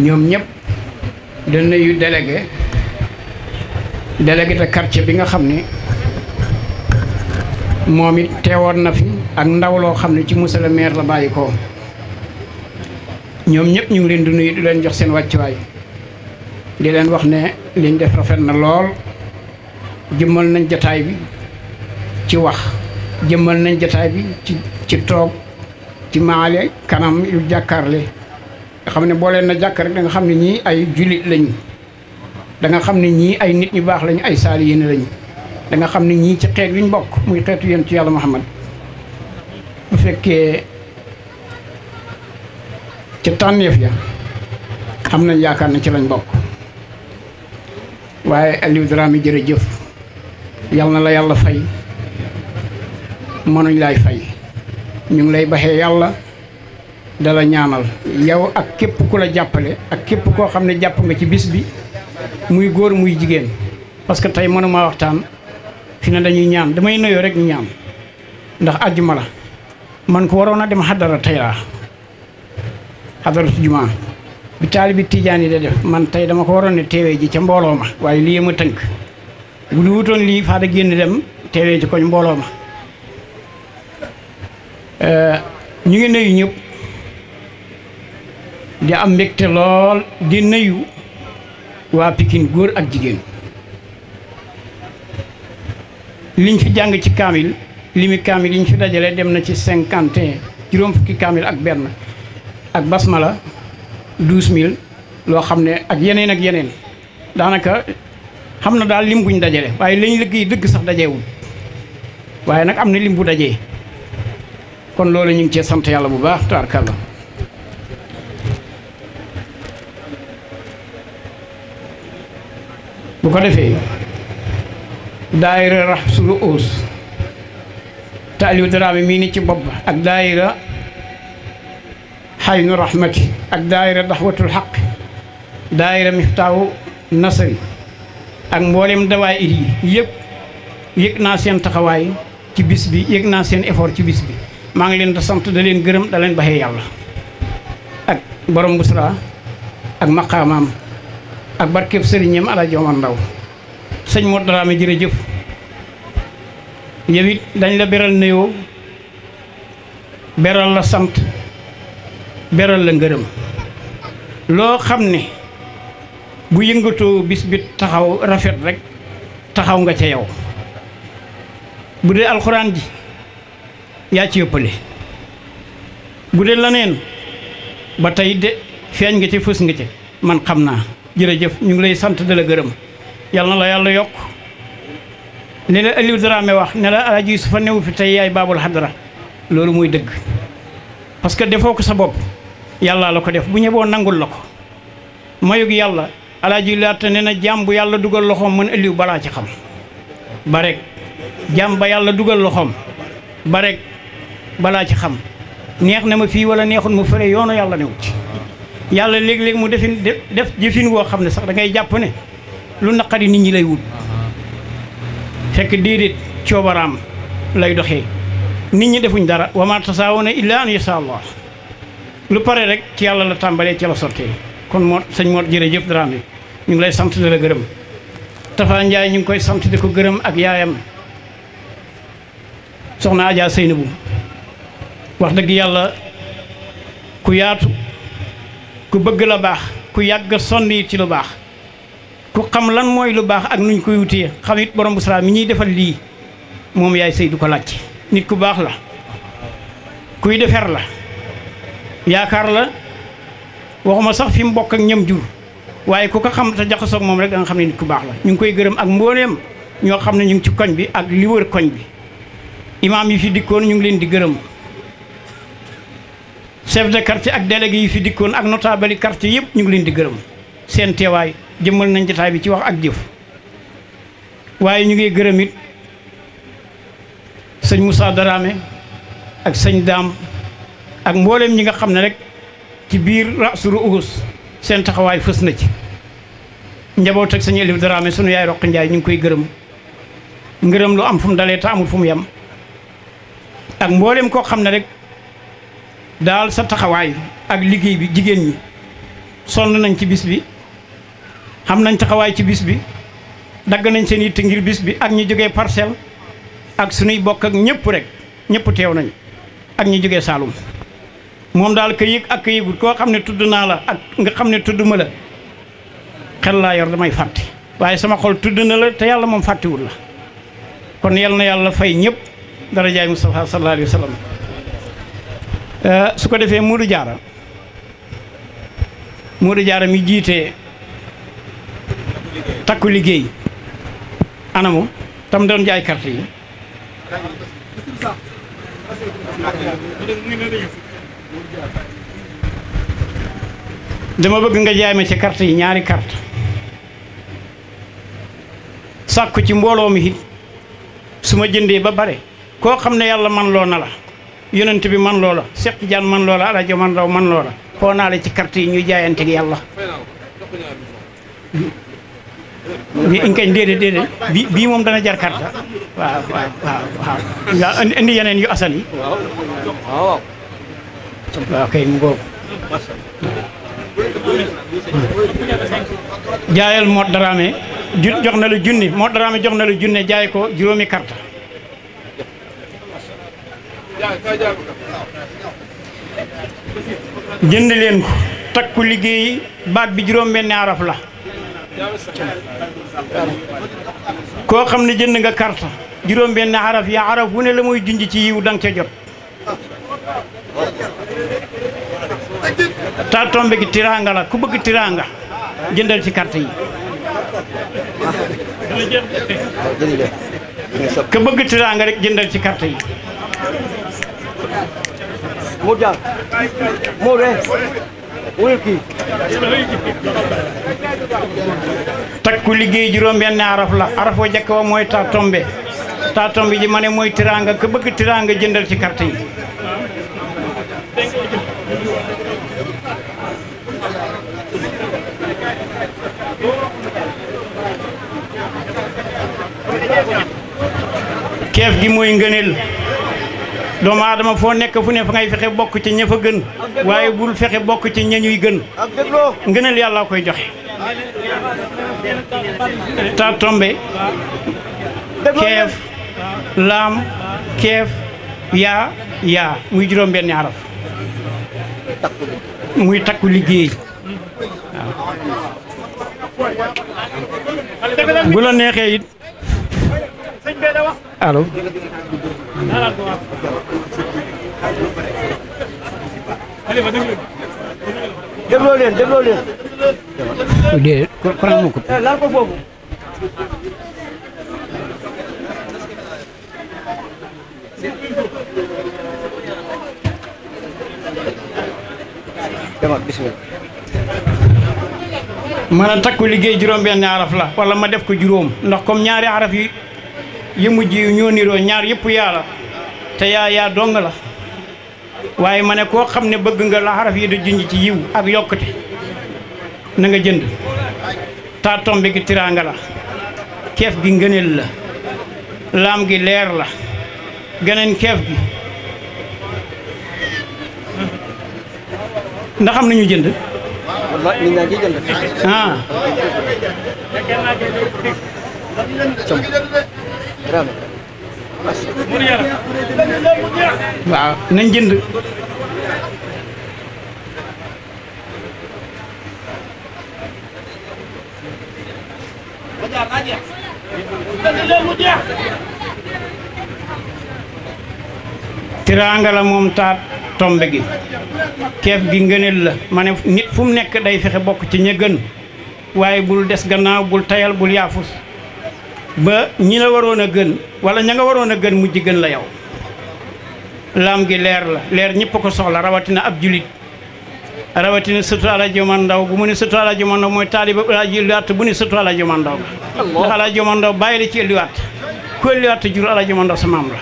ñoom ñëpp da nuyu délégué de quartier bi nga xam ni moom it teewoon na fi ak ndaw loo xam ne ci monsieur le maire la bàyyi ko ñoom ñëpp ñu ngi leen di nuyu di leen jox seen wàccuwaay di leen wax ne liñ def rafet na lool jëmmal nañ jataay bi ci wax jëmmal nañ jataay bi ci toog ci maale kanam yu jàkkaarle nga xam ne boo leen na jàkk rek da nga xam ne ñii ay jullit lañu da nga xam ne ñii ay nit ñu baax lañu ay saalihiin lañu da nga xam ne ñii ci xeet wi ñu bokk muy xeetu yonent ci yàlla Muhammad bu fekkee ca tànneef ya xam nañ yaakaar ne ci lañ bokk waaye Aliou Dramé jërëjëf yal na la yàlla fay mënuñ laay fay ñu ngi lay baxee yàlla dala ñaanal yow ak képp ku la jàppale ak képp koo xam ne jàpp nga ci bis bi muy góor muy jigéen parce que tey mënuma waxtaan fi ne dañuy ñaan damay nuyoo rek ñu ñaan ndax àjjuma la man ko waroon a dem xadara tey laa xadaratu jumaa bi taalibi Tijaan yi da def man tey dama ko waroon ne teewee ji ca mbooloo ma waaye lii ma tënk bu du wutoon lii faa da génn dem teewee ci koñ mbooloo ma ñu ngi nuyu ñëpp di am mbégte lool di nuyu waa Pikine góor ak jigéen liñ fi jàng ci kaamil limi kaamil liñ fi dajale dem na ci 51 juróom fukki kaamil ak benn ak basmala 12000 loo xam ne ak yeneen daanaka xam na daal lim buñ dajale waaye lañ liggéey dëgg sax dajeewul waaye nag am na lim bu dajee kon loolu ñu ngi cee sant yàlla bu baax tabarkàlla bu ko defee daayira Rahsul Ouz te Aliou Dramé mii ni ci bopp ak daayira Xaynu Rahmati ak daayira Daxwatul Xaq daayira Miftaahu Nasri ak mboolem dawaayir yi yëpp yëg naa seen taxawaay ci bis bi yëg naa seen effort ci bis bi maa ngi leen di sant da leen gërëm da leen baxee yàlla ak borom busra ak maqaamaam ak barkeb sëriñam Alaaji Omar Ndaw sëñ Modou Dramé jërëjëf yow it dañ la beral nuyoo beral la sant beral la ngërëm loo xam ne bu yëngatoo bis bi taxaw rafet rek taxaw nga ca yow bu dee alxuraan ji yaa ci yëppale bu dee laneen ba tey de feeñ nga ci fës nga ci man xam naa jërëjëf ñu ngi lay sant de la gërëm yàlla na la yàlla yokk ne la Aliou Dramé wax ne la Alaaji Yusufa newu fi tey yaay baabul xadara loolu muy dëgg parce que defoo ko sa bopp yàlla la ko def bu ñëboo nangul la ko mayug yàlla Alaaji laata ne na jaam bu yàlla dugal loxoom mën Aliou balaa ci xam ba rek jaam ba yàlla dugal loxoom ba rek balaa ci xam neex na ma fii wala neexul mu fële yoonu yàlla newu ci yàlla léeg-léeg mu def jëfin woo xam ne sax da ngay jàpp ne lu naqari nit ñi lay wut fekk déedéet coobaraam lay doxee nit ñi defuñ dara wa ma tasaawuna illa an yasha Allah lu pare rek ci yàlla la tàmbalee ci la sottee kon moo sëñ Mor jërëjëf Dramé ñu ngi lay sant di la gërëm Tafa Njaay ñu ngi koy sant di ko gërëm ak yaayam soxna Adja Seynabou wax dëgg yàlla ku yaatu ku bëgg la baax ku yàgg sonni ci lu baax ku xam lan mooy lu baax ak nuñ koy wutee xam it borom bu sara mi ñuy defal lii moom yaay sëy du ko laaj nit ku baax la kuy defer la yaakaar la waxuma sax fi mu bokk ak ñam jur waaye ku ko xam te jaxasoog moom rek da nga xam ne nit ku baax la ñu ngi koy gërëm ak mbooleem ñoo xam ne ñu ngi ci koñ bi ak li wër koñ bi imaam yi fi dikkoon ñu ngi leen di gërëm chef de quartier ak délégué yi fi dikkoon ak notable quartier yëpp ñu ngi leen di gërëm seen teewaay jëmmal nañ jotaay bi ci wax ak jëf waaye ñu ngi gërëm it sëñ Moussa Dramé ak sëñ Daam ak mbooleem ñi nga xam ne rek ci biir Rahsul Ouz seen taxawaay fës na ci njaboot ak sëñ Aliou Dramé sunu yaay Roq Njaay ñu ngi koy gërëm ngërëm lu am fu mu dalee te amul fu mu yem ak mbooleem koo xam ne rek daal sa taxawaay ak liggéey bi jigéen ñi sonn nañ ci bis bi xam nañ taxawaay ci bis bi dagg nañ seen yitte ngir bis bi ak ñi jógee Parcelles ak suñuy bokk ak ñëpp rek ñëpp teew nañ ak ñi jógee Saalum moom daal ka yëg ak ka yëgut koo xam ne tudd naa la ak nga xam ne tudd ma la xel laa yor damay fàtte waaye sama xol tudd na la te yàlla moom fàttewul la kon yal na yàlla fay ñëpp darajaay Mustafa sallallahu alayhi wa sallam su ko defee Modou Diarra mi jiite takku liggéey anamu tam doon jaay carte yi dama bëgg nga jaay ma ci carte yi ñaari carte sàkku ci mbooloo mi it su ma jëndee ba bare koo xam ne yàlla man loo na la yonent bi man loo la Cheikh Tidiane man loo la Alaaji man raw man loo la koo naa la ci carte yi ñuy jaayante ak yàlla bi ñu koy déedéet bii moom dana jar carte waaw nga indi yeneen yu asal yi waaw kay mu googu jaayal moo daraame jox na la junni moo daraame jox na la junne jaay ko juróomi carte jënd leen ko takku liggéey baat bi juróom benni araf la koo xam ne jënd nga carte juróom benni araf ya araf wu ne la muy junj ci yiw danga ca jot ta tombe gi tiraanga la ku bëgg tiraanga jëndal ci carte yi ku bëgg tiraanga rek jëndal ci carte yi takku liggéey juróom benn araf la araf wa jëkk wa mooy ta tombe ji ma ne mooy tiraanga ku bëgg tiraanga jëndal ci carte yi keef gi mooy ngëneel doomu aadama foo nekk fu ne fa ngay fexe bokk ci ña fa gën waaye bul fexe bokk ci ña ñuy gën ngëneel yàlla koy joxe ta tombe keef laam keef yaa muy juróom benni araf muy takku liggéey waaw bu la neexee it allo dégloo leen déedéet kon mu ko laal ko foofu demal bismillah mën a takku liggéey juróom benn araf la wala ma def ko juróom ndax comme ñaari araf yi mujj yu ñoo niroo ñaar yëpp yàlla te yaa dong la waaye ma ne koo xam ne bëgg nga la araf yi da junj ci yiw ak yokkute na nga jënd taa tombe gi tiraanga la keef gi ngëneel la laam gi leer la geneen keef gi ndax am nañu jënd wallahi nit ñaa ngi jënd waaw nañ jënd tiraanga la moom taat tombe gi keef gi ngëneel la ma ne nit fu mu nekk day fexe bokk ci ña gën waaye bul des gannaaw bul tayal bul yaafus ba ñi la waroon a gën wala ña nga waroon a gën mujj gën la yow laam gi leer la leer ñëpp ko soxla rawatina ab julit rawatina sëtu Alaaji Omar Ndaw bu mu ne sëtu Alaaji Omar Ndaw mooy taaliba Alaaji Ëlliwaat bu ne sëtu Alaaji Omar Ndaw ndax Alaaji Omar Ndaw bàyyi la ci Ëlliwaat ku Ëlliwaat jur Alaaji Omar Ndaw sa maam la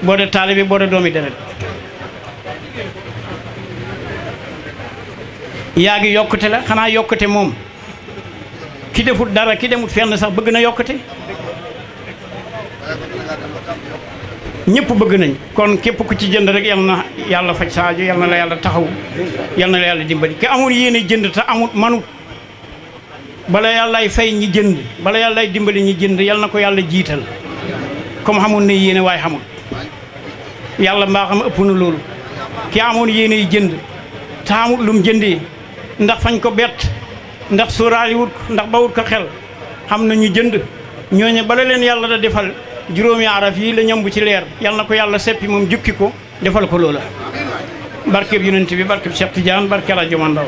boo de taalibe boo de doomi deret yaa ngi yokkute la xanaa yokkute moom ki defut dara ki demut fenn sax bëgg na yokkute ñëpp bëgg nañ kon képp ku ci jënd rek yal na yàlla faj saajo yal na la yàlla taxaw yal na la yàlla dimbali ke amul yéene jënd te amut manut bala yàllaay fay ñi jënd bala yàllaay dimbali ñi jënd yal na ko yàlla jiital comme xamul ne yéene waaye xamul yàlla mbaa xam ëpp na loolu ki amoon yéene yi jënd te amut lu mu jëndee ndax fañ ko bett ndax sóoraali wut ko ndax bawut ko xel xam na ñu jënd ñooñu bala leen yàlla da defal juróomi araf yi la ñëmb ci leer yal na ko yàlla seppi moom jukki ko defal ko loola barkeb yonent bi barkeb Cheikh Tidiane barke la jomandaw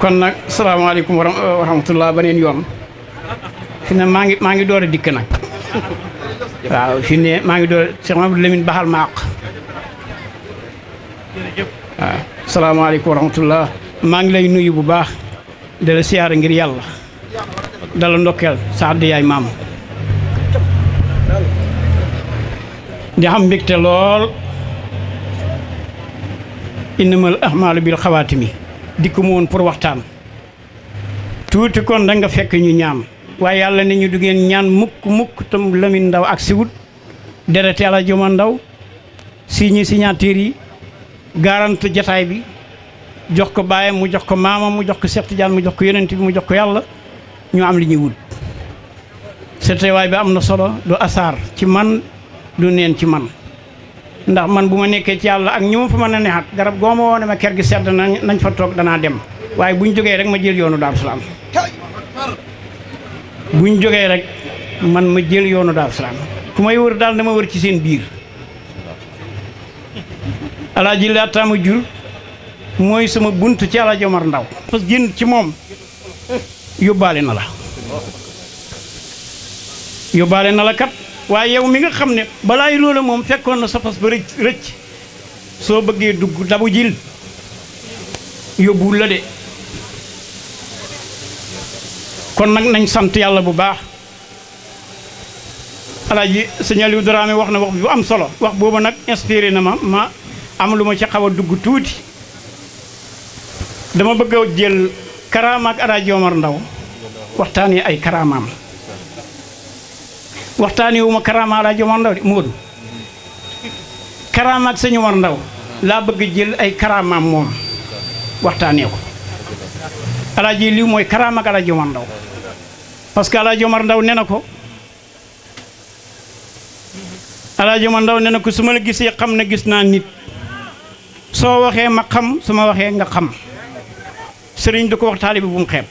kon nag salaamaaleykum wa rahmatullah beneen yoon fi ne maa ngi door a dikk nag waaw fi ne maa ngi door Cheikh Mamadou Lamine baxal ma àq waaw salaamaaleykum wa rahmatullah maa ngi lay nuyu bu baax de la siyaara ngir yàlla dala ndokkeel sa àdd yaay maam di xam mbégte lool innamal ahmaalu bil xawaatimi dikk mu woon pour waxtaan tuuti kon da nga fekk ñu ñaan waaye yàlla ne ñu du ngeen ñaan mukk tam Lamine Ndaw ak si wut dereti Ala Joma Ndaw signé signature yi garante jataay bi jox ko baayam mu jox ko maamam mu jox ko Cheikh Tidiane mu jox ko yonent bi mu jox ko yàlla ñu am li ñuy wut seetewaay bi am na solo du asaar ci man du neen ci man ndax man bu ma nekkee ci yàlla ak ñu ma fa mën a neexat garab goo ma woone ma kër gi sedd nañ fa toog danaa dem waaye buñ jógee rek ma jël yoonu Daaru Salaam buñ jógee rek man ma jël yoonu Daaru Salaam ku may wër daal dama wër ci seen biir alaaji laata ma jur mooy sama bunt ci Alaaji Omar Ndaw parce que génn ci moom yóbbaale na la kat waaye yow mi nga xam ne balaay loola moom fekkoon na sa fas ba rëcc soo bëggee dugg dabu jil yóbbuwul la de kon nag nañ sant yàlla bu baax alaaji sëñ Aliou Dramé wax na wax bu am solo wax boobu nag inspiré na ma am lu ma ci xaw a dugg tuuti dama bëgg a jël karaama ak Alaaji Omar Ndaw waxtaanee ay karaamaam waxtaanee wu ma karaama Alaaji Omar Ndaw de Moodu karaama ak sëñ Omar Ndaw laa bëgg jël ay karaamaam moom waxtaanee ko alaaji lii mooy karaama ak Alaaji Omar Ndaw parce que Alaaji Omar Ndaw nee na ko Alaaji Omar Ndaw nee na ko su ma la gisee xam ne gis naa nit soo waxee ma xam su ma waxee nga xam sëriñ du ko wax taalibe bu mu xeeb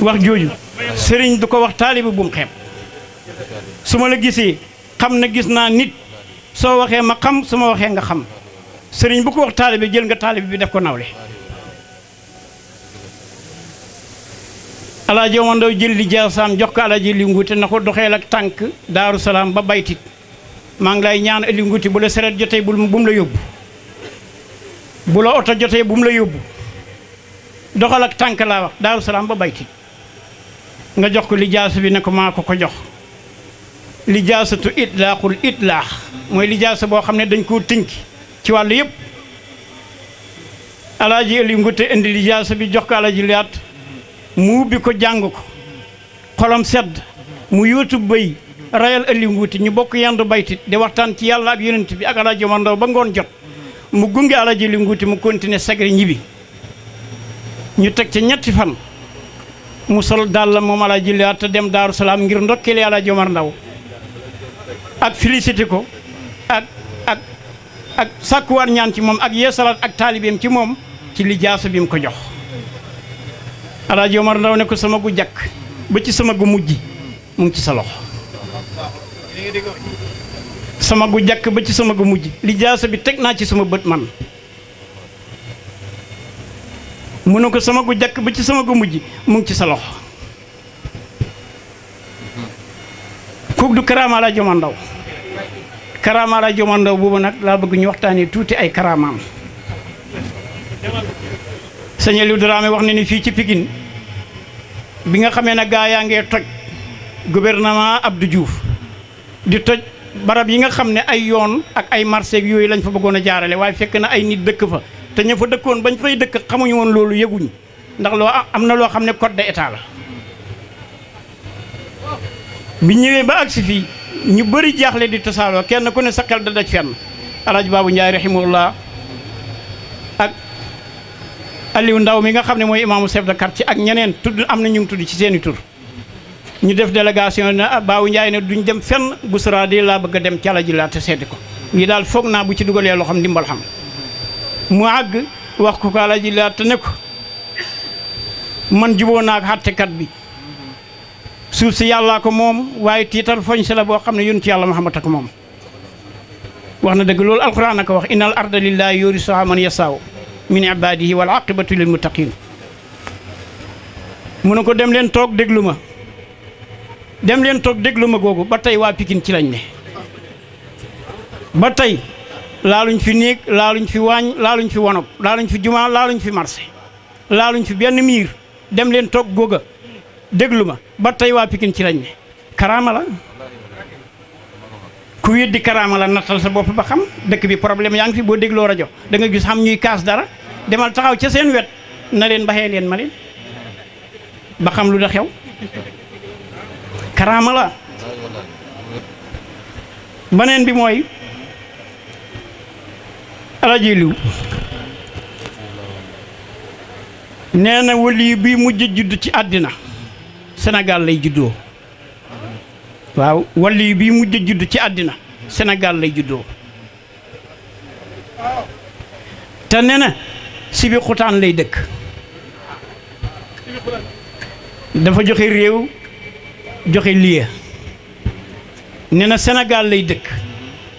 wax jooju sëriñ du ko wax taalibe bu mu xeeb su ma la gisee xam ne gis naa nit soo waxee ma xam su ma waxee nga xam sëriñ bu ko wax taalibe jël nga taalibe bi def ko nawle Alaaji Omar Ndaw jël li jaasaam jox ko Alaaji li nguute na ko doxeel ak tànk Daaru Salaam ba baytit maa ngi lay ñaan Aliou Ngouti bu la seret jotee bu mu la yóbbu bu la oto jotee bu mu la yóbbu doxal ak tànk laa wax Daaru Salaam ba bayti nga jox ko lijaasa bi ne ko maa ko jox lijaasatu itlaaxul itlaax mooy lijaasa boo xam ne dañ koo tënk ci wàllu yëpp alaaji Aliou Ngouti indi lijaasa bi jox ko alaaji liyaat mu ubbi ko jàng ko xolam sedd mu yóotu bëy rayal Aliou Ngouti ñu bokk yendu baytit di waxtaan ci yàlla ak yonent bi ak Alaaji Omar Ndaw ba ngoon jot mu gunge Alaaji Aliou Ngouti mu continuer sagre ñibi ñu teg ca ñetti fan mu sol dàll moom Alaaji Liyaat te dem Daaru Salaam ngir ndokkeele Alaaji Omar Ndaw ak félicité ko ak sàkkuwaat ñaan ci moom ak yeesalaat ak taalibeem ci moom ci lijaasa bi mu ko jox Alaaji Omar Ndaw ne ko sama gu jakk ba ci sama gu mujj mu ngi ci sa loxo sama gu jakk ba ci sama gu mujj lijaasa bi teg naa ci sama bët man mu ne ko sama gu jakk ba ci sama gu mujj mu ngi ci sa loxo kooku du karaama Alaaji Omar Ndaw karaama Alaaji Omar Ndaw boobu nag laa bëgg ñu waxtaanee tuuti ay karaamaam sëñ Aliou Dramé wax na ni fii ci Pikine bi nga xamee ne gaa yaa ngee toj gouvernement Abdou Diouf di toj barab yi nga xam ne ay yoon ak ay marché yooyu lañ fa bëggoon a jaarale waaye fekk na ay nit dëkk fa te ña fa dëkkoon bañ fay dëkk xamuñu woon loolu yëguñ ndax loo am na loo xam ne code de état la bi ñëwee ba agsi fii ñu bëri jaaxle di tasaaroo kenn ku ne sa xel da daj fenn Alaaji Baabu Njaay rahimahullah ak Aliou Ndaw mi nga xam ne mooy imaamu chef de quartier ak ñeneen tudd am na ñu ngi tudd ci seeni tur ñu def délégation ne Baabu Njaay ne duñ dem fenn Busra di laa bëgg a dem ci Alaaji laa te seeti ko lii daal foog naa bu ci dugalee loo xam ndimbal xam mu àgg wax ko Alaaji laa te ne ko man juboo naa ak xàttekat bi suuf si yàllaa ko moom waaye tiitar foñ si la boo xam ne yonent yàlla Muhammad ak moom wax na dëgg loolu alquran a ko wax innal arda lillahi yurisuha man yasaaw min ibadihi wal aqibatu lil muttaqin mu ne ko dem leen toog déglu ma dem leen toog déglu ma googu ba tey waa Pikine ci lañ ne ba tey laaluñ fi néeg laaluñ fi waañ laaluñ fi wanop laaluñ fi jumaa laaluñ fi marché laaluñ fi benn miir dem leen toog googa déglu ma ba tey waa Pikine ci lañ ne karaama la ku weddi karaama la nattal sa bopp ba xam dëkk bi problème yaa ngi fi boo dégloo rajo da nga gis xam ñuy kaas dara demal taxaw ca seen wet na leen baxee leen ma leen ba xam lu da xew karaama la beneen bi mooy Alaaji Liw nee na wali bi mujj judd ci àddina Sénégal lay juddoo waaw wali bi mujj judd ci àddina Sénégal lay juddoo te nee na sibi xutaan lay dëkk dafa joxe réew joxe lieu nee na Sénégal lay dëkk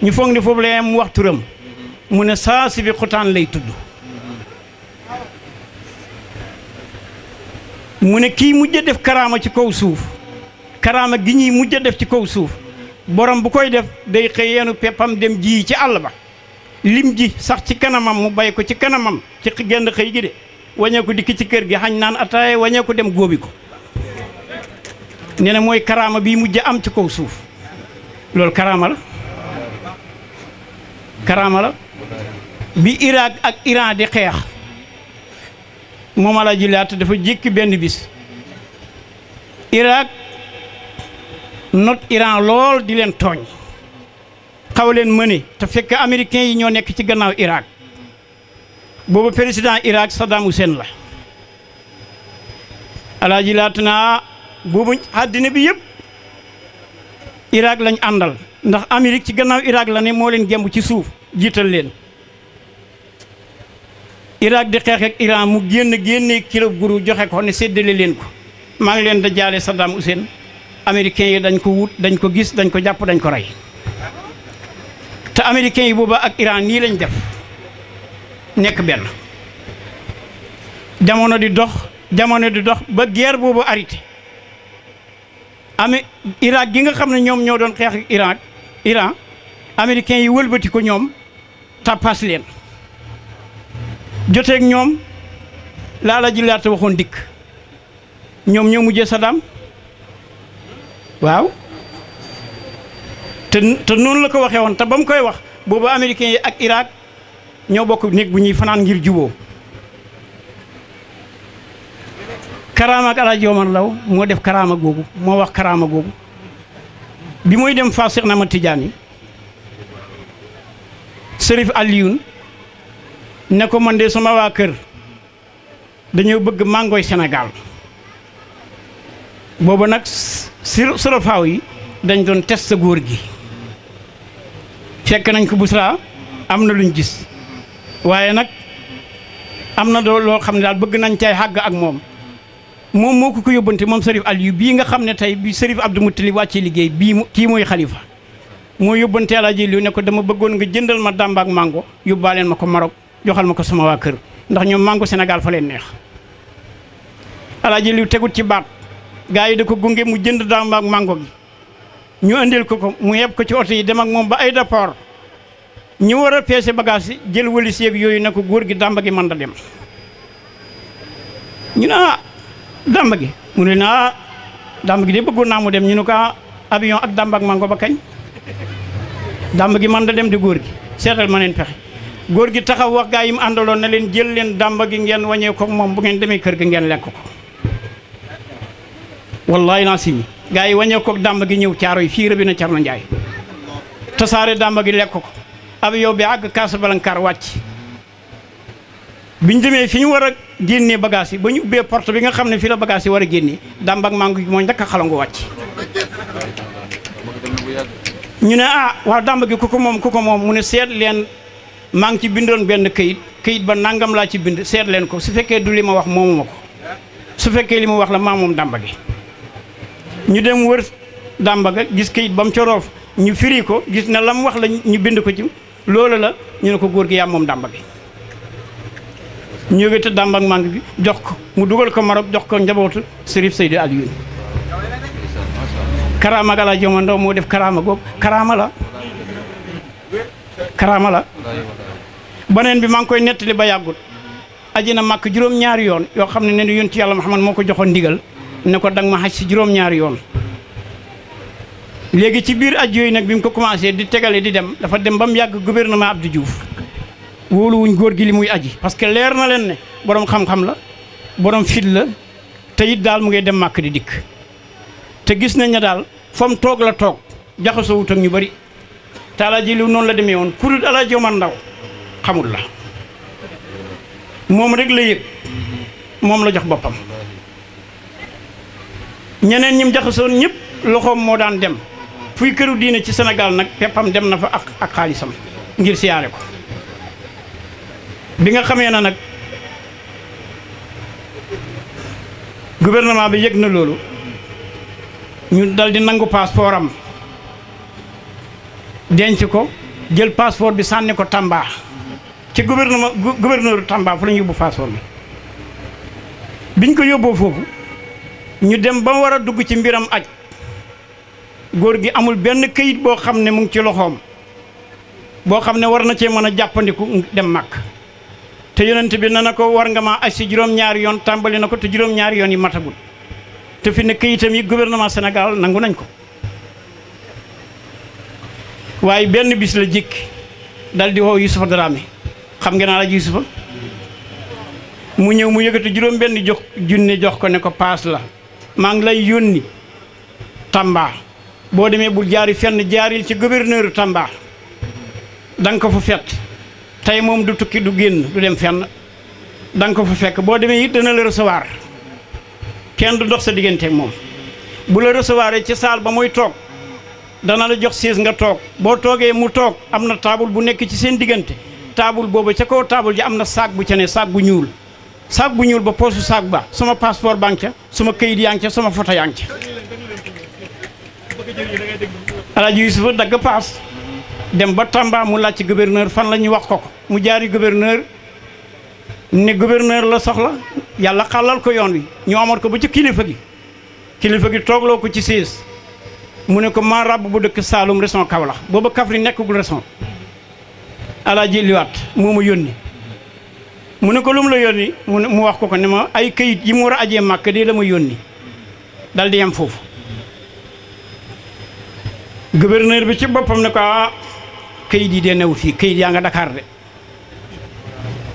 ñu foog ne foofu lay am wax turam mu ne saa sibi xutaan lay tudd mu ne kii mujj a def karaama ci kaw suuf karaama gi ñuy mujj a def ci kaw suuf borom bu koy def day xëy yeenu peppam dem ji ci àll ba lim ji sax ci kanamam mu bay ko ci kanamam ci genn xëy gi de wañee ko dikk ci kër gi xañ naan ataaya wañee ko dem góobi ko nee na mooy karaama bii mujj am ci kaw suuf loolu karaama la karaama la bi Irak ak Iran di xeex moom Alaaji Laat dafa jékki benn bis Irak not Iran lool di leen tooñ xaw leen mëne te fekk américains yi ñoo nekk ci gannaaw Irak boobu président Irak Saddam Hussein la Alaaji Laat naa boobu àddina bi yëpp Irak lañ àndal ndax Amérique ci gannaaw Irak la ne moo leen gemb ci suuf jiital leen Irak di xeex ak Iran mu génnee kilo guru joxe ko ne séddale leen ko maa ngi leen da jaale Saddam Hussein américains yi dañ ko wut dañ ko gis dañ ko jàpp dañ ko rey te américains yi booba ak Iran nii lañ def nekk benn jamono di dox ba guerre boobu arrêté Irak gi nga xam ne ñoom ñoo doon xeex ak Iran américains yi wëlbati ko ñoom tappas leen joteeg ñoom la Alaaji Laat waxoon dikk ñoom ñoo mujjee Saddam waaw te noonu la ko waxee woon te ba mu koy wax boobu américains yi ak Irak ñoo bokk néeg bu ñuy fanaan ngir juboo karaama ak Alaaji Omar Law moo def karaama googu moo wax karaama googu bi muy dem Fass Cheikh Ahmad Tidiane Sërif Aliyun ne ko man de sama waa kër dañoo bëgg màngooy Sénégal boobu nag sorofaaw yi dañ doon test sa góor gi fekk nañ ko Busra am na luñ gis waaye nag am na loo xam ne daal bëgg nañ cay xàgg ak moom moo ko yóbbante moom Sërif Aliyu bii nga xam ne tey bi Sërif Abdou Moutalib wàccee liggéey kii mooy xalifa moo yóbbante Alaaji Liw ne ko dama bëggoon nga jëndal ma dàmba ak mango yóbbaaleen ma ko Maroc joxal ma ko sama waa kër ndax ñoom mango Sénégal fa leen neex Alaaji Liw tegut ci baat gaa yi da ko gunge mu jënd dàmba ak mango gi ñu andil ko mu yeb ko ci oto yi dem ak moom ba aéroport ñu war a peese bagage yi jël wëlis yeeg yooyu ne ko góor gi dàmba gi mën da dem ñu ne dàmba gi mu ne dàmba gi de bëggoon naa mu dem ñu ne ko avion ak dàmba ak mango ba kañ dàmba gi mën da dem di góor gi seetal ma neen pexe góor gi taxaw wax gaa yi mu àndaloon na leen jël leen dàmba gi ngeen wañee ko moom bu ngeen demee kër ga ngeen lekk ko wallahi naa simi gaa yi wañee ko dàmba gi ñëw caaro yi fii rëbi na Cerno Njaay tasaare dàmba gi lekk ko ab yow bi àgg Casablanca wàcc biñ demee fi ñu war a génnee bagage yi ba ñu ubbee porte bi nga xam ne fii la bagage yi war a génnee dàmba ak mango gi moo njëkk a xalangu wàcc ñu ne waa dàmba gi ku ko moom mu ne seet leen maa ngi ci bindoon benn këyit ba nangam laa ci bind seet leen ko su fekkee du li ma wax moomu ma ko su fekkee li ma wax la maa moom dàmba gi ñu dem wër dàmba ga gis këyit ba mu ca roof ñu firi ko gis ne la mu wax la ñu bind ko ci loolu la ñu ne ko góor gi yaa moom dàmba gi ñu wéte dàmba ak màng gi jox ko mu dugal ko Maroc jox ko njabootu Sërif Seydi Alioune karaama ga la joma ndaw moo def karaama googu karaama la beneen bi maa ngi koy nettali ba yàggut aji na màkk juróom-ñaari yoon yoo xam ne yonent yàlla Muhammad moo ko joxoon ndigal ne ko danga ma xaj si juróom-ñaari yoon léegi ci biir aj yooyu nag bi mu ko commencé di tegale di dem dafa dem ba mu yàgg gouvernement Abdou Diouf wóoluwuñ góor gi li muy aji parce que leer na leen ne borom xam-xam la borom fit la te it daal mu ngay dem màkk di dikk te gis nañ ne daal fa mu toog la toog jaxasoo wut ak ñu bari te Alaaji Liw noonu la demee woon ku dul Alaaji Omar Ndaw xamul la moom rek la yëg moom la jox boppam ñeneen ñim jaxasoon ñëpp loxoom moo daan dem fuy këru diine ci Sénégal nag peppam dem na fa ak xaalisam ngir siyaare ko bi nga xamee na nag gouvernement bi yëg na loolu ñu dal di nangu passeport am denc ko jël passeport bi sànni ko Tamba ci gouverneur Tamba fu la ñu yóbbu passeport bi biñ ko yóbboo foofu ñu dem ba war a dugg ci mbiram aj góor gi amul benn këyit boo xam ne mu ngi ci loxoom boo xam ne war na cee mën a jàppandiku dem màkk te yonent bi na ko war nga maa aj si juróom-ñaari yoon tàmbali na ko te juróom-ñaari yoon yi matagul te fi ne këyitam yi gouvernement Sénégal nangu nañ ko waaye benn bis la jékki dal di woo Youssoufa Dramé xam ngeen Alaaji Youssoufa mu ñëw mu yëkkati juróom benn junne jox ko ne ko paas la maa ngi lay yónni Tamba boo demee bul jaari fenn jaaril ci gouverneur Tamba da nga ko fa fett tey moom du tukki du génn du dem fenn da nga ko fa fekk boo demee it dana la recevoir kenn du dox sa digganteeg moom bu la recevoir ci saal ba muy toog dana la jox siis nga toog boo toogee mu toog am na taabul bu nekk ci seen diggante taabul boobu ca kaw taabul ji am na saak bu ca ne saak bu ñuul ba poosu saak ba sama passeport baa ngi ca sama këyit yaa ngi ca sama photo yaa ngi ca Alaaji Yusufa dagg paas dem ba Tamba mu laaj ci gouverneur fan la ñu wax ko mu jaari gouverneur ne gouverneur la soxla yàlla xàllal ko yoon wi ñu amoon ko ba ci kilifa gi toogloo ko ci siis mu ne ko maa ràbb bu dëkk Saalum région Kaolack booba Kaffrine nekkagul région Alaaji liwaat moo ma yónni mu ne ko lu mu la yónni mu wax ko ne ma ay këyit yi mu war a ajee màkk de la ma yónni dal di yem foofu gouverneur bi ci boppam ne ko këyit yi dee new fii këyit yaa nga Dakar de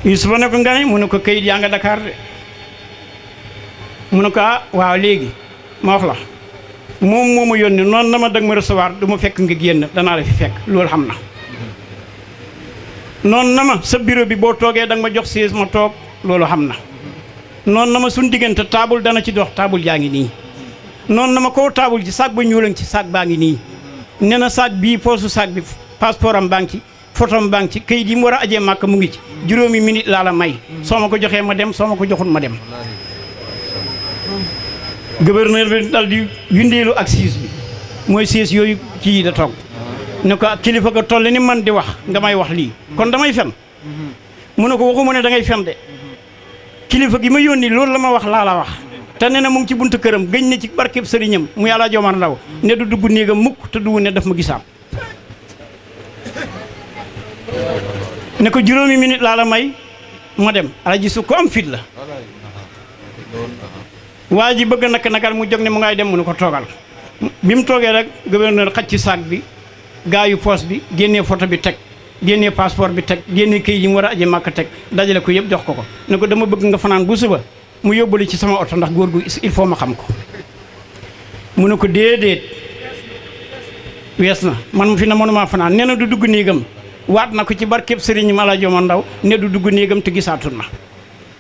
Yusufa ne ko nga ne mu ne ko këyit yaa nga Dakar de mu ne ko waaw léegi ma wax la moom moo ma yónni noonu na ma dag ma recevoir du ma fekk nga génn danaa la fi fekk loolu xam na noonu na ma sa bureau bi boo toogee danga ma jox siis ma toog loolu xam na noonu na ma suñ diggante taabul dana ci dox taabul jaa ngi nii noonu na ma koo taabul ci saak ba ñuulan ci saak baa ngi nii nee na saak bii poosu saak bi passeport am baa ngi ci photo am baa ngi ci këyit yi mu war a ajee màkk mu ngi ci juróomi minute laa la may soo ma ko joxee ma dem soo ma ko joxul ma dem gouverneur bi dal di windeelu ak siis bi mooy siis yooyu kii da toog ne ko kilifa ga toll ni man di wax nga may wax lii kon damay fen mu ne ko waxuma ne da ngay fen de kilifa gi ma yónni loolu la ma wax laa la wax te nee na mu ngi ci buntu këram gëñ na ci barkeb sëriñam muy Alaaji Omar Ndaw ne du dugg néegam mukk te du ne daf ma gisaam ne ko juróomi minute laa la may ma dem Alaaji su ko am fit la waa ji bëgg nakal mu jóg ne mu ngay dem mu ne ko toogal bi mu toogee rek gouverneur xaj ci saak bi gaa yu poos bi génnee photo bi teg génnee passeport bi teg génnee këyit yi mu war a aje màkk teg dajale ko yëpp jox ko ne ko dama bëgg nga fanaan bu suba mu yóbbali ci sama oto ndax góor gu il faut ma xam ko. mu ne ko déedéet wees na man fi na mënumaa fanaan nee na du dugg néegam waat na ko ci barkeb sëriñ Mala Joma Ndaw ne du dugg néegam te gisaatul na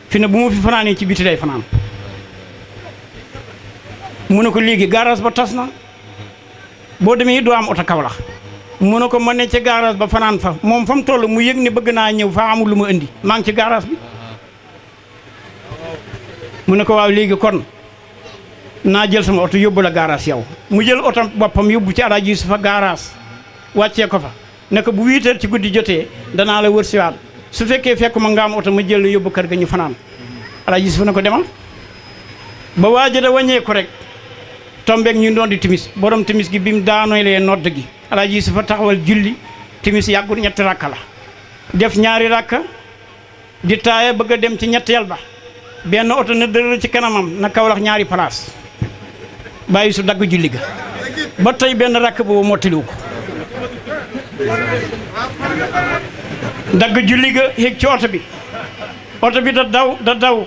fi ne bu ma fi fanaanee ci biti day fanaan. mu ne ko léegi garage ba tas na boo demee doo am oto Kaolack mu ne ko ma ne ca garage ba fanaan fa moom fa mu toll mu yëg ne bëgg naa ñëw fa amul lu ma indi maa ngi ci garage bi. mu ne ko waaw léegi kon naa jël sama oto yóbbu la garage yow mu jël oto boppam yóbbu ci Alaaji Yusufa garage wàccee ko fa ne ko bu 8 heures ci guddi jotee danaa la wër siwaat su fekkee fekkuma nga am oto ma jël la yóbbu kër ga ñu fanaan. Alaaji Yusufa ne ko demal ba waaja da wàññeeku rek tombeeg ñu doon di timis borom timis gi bi mu daanolee nodd gi Alaaji Yusufa taxawal julli timis yàggul 3 rakka la def 2 rakka di taaya bëgg a dem ci ñetteel ba benn oto na dërër ci kanamam na Kaolack 2 place bàyyi su dagg julli ga ba tey benn rakk boobu mottaliwu ko dagg julli ga yéeg ci oto bi da daw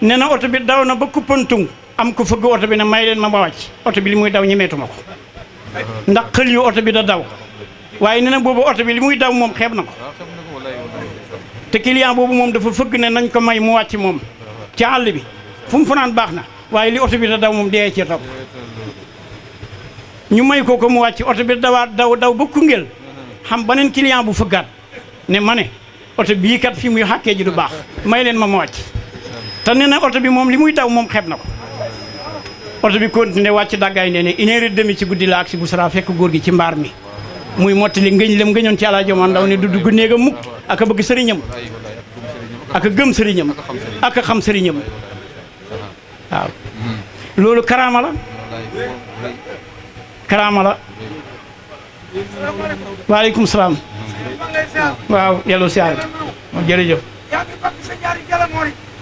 nee na oto bi daw na ba kuppantung am ko fëgg oto bi ne may leen ma ba wàcc oto bi li muy daw ñemeetuma ko ndax xël yu oto bi da daw waaye nee na boobu oto bi li muy daw moom xeeb na ko te client boobu moom dafa fëgg ne nañ ko may mu wàcc moom ci àll bi fu mu fanaan baax na waaye li oto bi da daw moom dee ci topp ñu may ko mu wàcc oto bi dawaat daw ba Koungheul xam beneen client bu fëggaat ne ma ne oto bii kat fi muy xàkkee ji du baax may leen ma wàcc te nee na oto bi moom li muy daw moom xeeb na ko oto bi continué wàcc dàggaay nee ne 1h30 ci guddi la ak si bu sara fekk góor gi ci mbaar mi muy mottali ngëñ lem ngëñoon ci Alaaji Joma Ndaw ne du dugg néegam mukk ak a bëgg sëriñam ak a gëm sëriñam ak a xam sëriñam waaw loolu karaama la waaleykum salaam waaw yàlla siyaar jërëjëf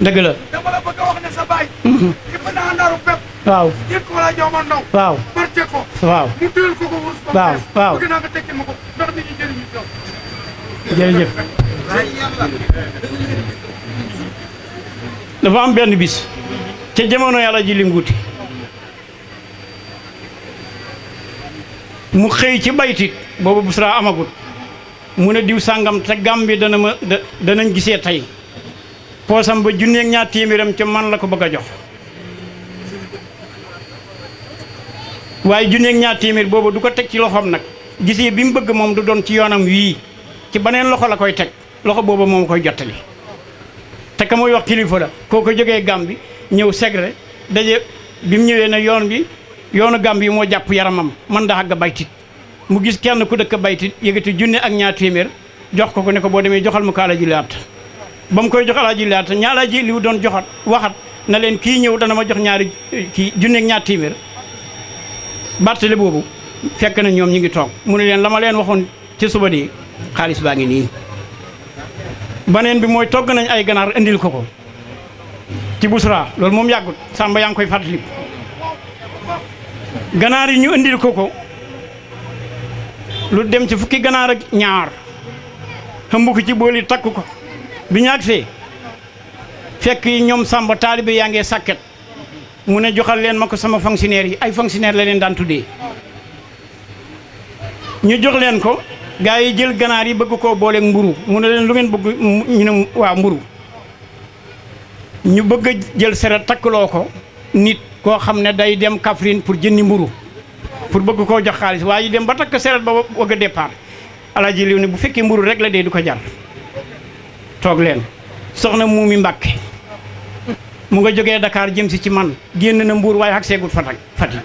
dëgg la dama la bëgg a wax ne sa baay ki fa naa ndaru bépp waaw yëg ko la Joma Ndaw waaw barke ko waaw mu téel ko wurus waaw bëgg naa nga tekki ma ko ndax nit ñi jëriñu ci jërëjëf dafa am benn bis ca jamono yàlla ji li nguuti mu xëy ci baytit boobu bu sara amagut mu ne diw sàngam te gàm bi danañ gisee tey poosam ba 200 téeméeram ca man la ko bëgg a jox waaye 200 téeméer boobu du ko teg ci loxoom nag gisee bi mu bëgg moom du doon ci yoonam wii ci beneen loxo la koy teg loxo boobu moom koy jottali te ka muy wax kilifa la koo ko jógee Gàmbi ñëw segre daje bi mu ñëwee ne yoonu Gàmbi moo jàpp yaramam man da àgg baytit mu gis kenn ku dëkk baytit yëgati 100 téeméer jox ko ne ko boo demee joxal ma ko Alaaji Laat ba mu koy jox Alaaji Laat ña Alaaji li doon waxat na leen kii ñëw dana ma jox 100 téeméer bàttale boobu fekk na ñoom ñu ngi toog mu ne leen la ma leen waxoon ci suba di xaalis baa ngi nii baneen bi mooy togg nañ ay ganaar indil ko ci Busra loolu moom yàggut Samba yaa ngi koy fàttali ganaar yi ñu indil ko lu dem ci fukki ganaar ak ñaar xëmb ko ci bool yi takk ko bi ñu agsee fekk yi ñoom Samba taalibe yaa ngee sàkket mu ne joxal leen ma ko sama fonctionnaire yi ay fonctionnaire la leen daan tuddee ñu jox leen ko gaa yi jël ganaar yi bëgg koo booleeg mburu mu ne leen lu ngeen bëgg ñu ne waa mburu ñu bëgg a jël seret takkaloo ko nit koo xam ne day dem Kaffrine pour jëndi mburu pour bëgg koo jox xaalis waaye dem ba takk seret ba bëgg a départ Alaaji liw ne bu fekkee mburu rek la dee du ko jar toog leen soxna Muumi Mbàkke mu nga jógee Dakar jëm si ci man génn na mbuur waaye ak seegut Fatick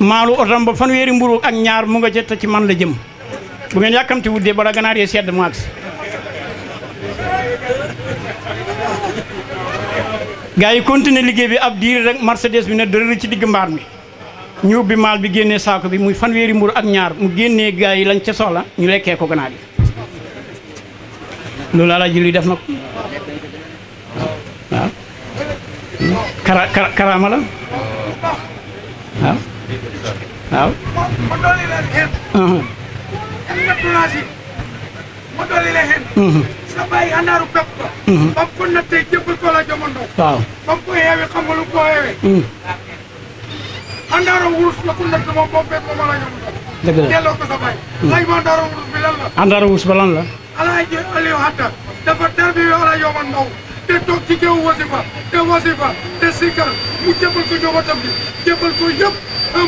maalu otom ba fanweeri mburu ak ñaar mu nga jëtt ci man la jëm bu ngeen yàkkamti wuddee bala ganaar yee sedd mu agsi gaa yi continuer liggéey bi ab diir rek Mercedes bi ne dërër ci digg mbaar mi ñu ubbi maal bi génnee saako bi muy fanweeri mburu ak ñaar mu génnee gaa yi lañ ca soxla ñu lekkee ko ganaar yi loolu Alaaji li def na ko waaw karaama la waaw ma dolli leen xeet nattu naa bagage yi ma dolli la hen sa bàyyi andaaru pepp ba ba mu ko nattee jébbal ko la jamono waaw ba mu ko yeewee xam nga lu ko yeewee andaaru wurus la ko natt moom boo fekk moom la jamono dëgg la delloo ko sa bàyyi laaj ma andaaru wurus bi lan la àndaara wus ba lan la Alaaji Aliou Hatta dafa tarbiyu ala yoman ndaw te toog ci géew wasifa te sikar mu jébbal ko njabootam bi jébbal ko yëpp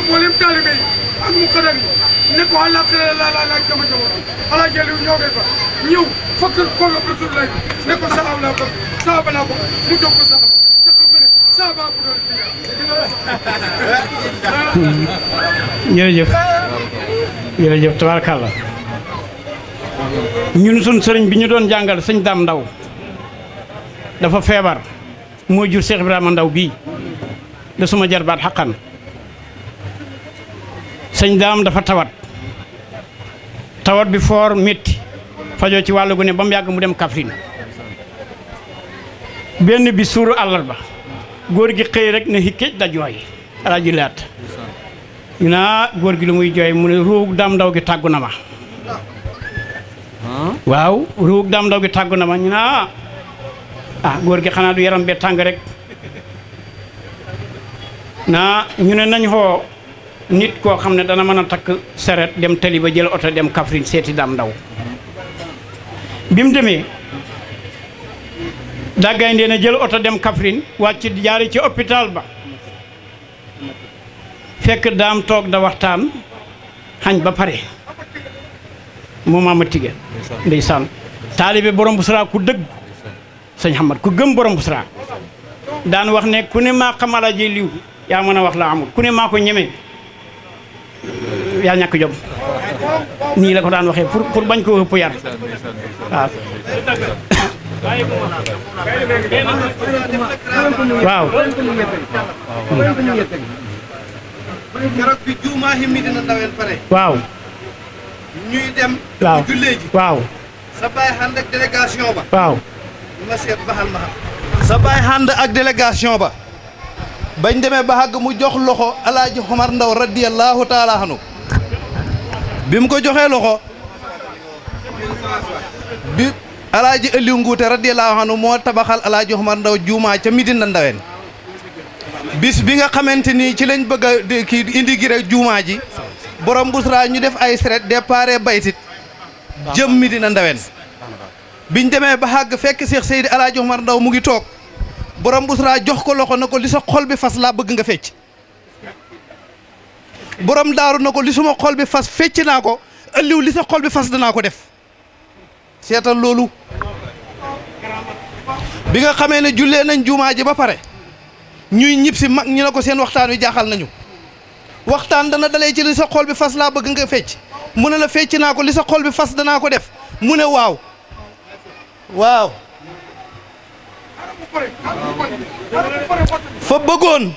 mboolem taalibe yi ak mu xadam yi ne ko àllaaxira la laaj sama njaboot Alaaji Aliou ñëw fa ñëw fëkk kollo Rasulullah ne ko saxaab laa bëgg saaba laa bëgg mu jox ko saxaaba te xam nga ne saaba bu doon jërëjëf tabarakallah ñun sun sëriñ bi ñu doon jàngal sëñ Daam Ndaw dafa feebar moo jur Cheikh Ibrahima Ndaw bii da suma jarbaat xaqan sëñ Daam dafa tawat bi foor métti fajoo ci wàllu gu ne ba mu yàgg mu dem Kaffrine benn bi suuru àllarba góor gi xëy rek ne hikkëj da jooy alaaji laat ñu naa góor gi lu muy jooy mu ne ruug Daam Ndaw gi tàggu na ma waaw ruug Daam Ndaw gi tàggu na ma ñu naa góor gi xanaa du yaram bee tàng rek naa ñu ne nañ xoo nit koo xam ne dana mën a takk seret dem tali ba jël oto dem Kaffrine seeti Daam Ndaw bi mu demee daggayndee na jël oto dem Kaffrine wàcc jaari ci hôpital ba fekk Daam toog da waxtaan xañ ba pare moom ama tige ndeysaan taalibe borom Busra ku dëgg sëñ Hamad ku gëm borom Busra daan wax ne ku ne maa xam Alaaji liw yaa mën a wax la amul ku ne maa ko ñeme yaa ñàkk jom nii la ko daan waxee pour bañ koo ëpp yar waaw keroog bi juumaa himmi dina ndaween pare waaw ñuy dem waaw jullee ji waaw sa baay ànd ak délégation ba waaw ma seet baxal ma xam sa baay ànd ak délégation ba bañ demee ba àgg mu jox loxo alaaji Omar Ndaw radiyallahu taala anhu bi mu ko joxee loxo bi alaaji Aliou Nguute radiyallahu anhu moo tabaxal alaaji Omar Ndaw juumaa ca Midina Ndaween bis bi nga xamante ni ci lañ bëgg a kii indi gi rek juumaa ji borom Busra ñu def ay seret départ baytit jëm Midina Ndaween biñ demee ba àgg fekk Cheikh Seydi alaaji Omar Ndaw mu ngi toog borom Busra jox ko loxo na ko li sa xol bi fas laa bëgg nga fecc borom daaru na ko li suma xol bi fas fecc naa ko Aliou li sa xol bi fas danaa ko def seetal loolu bi nga xamee ne jullee nañ juumaa ji ba pare ñuy ñib si mag ñi ne ko seen waxtaan wi jaaxal nañu waxtaan dana dalee ci li sa xol bi fas laa bëgg nga fecc mu ne la fecc naa ko li sa xol bi fas danaa ko def mu ne waaw waaw fa bëggoon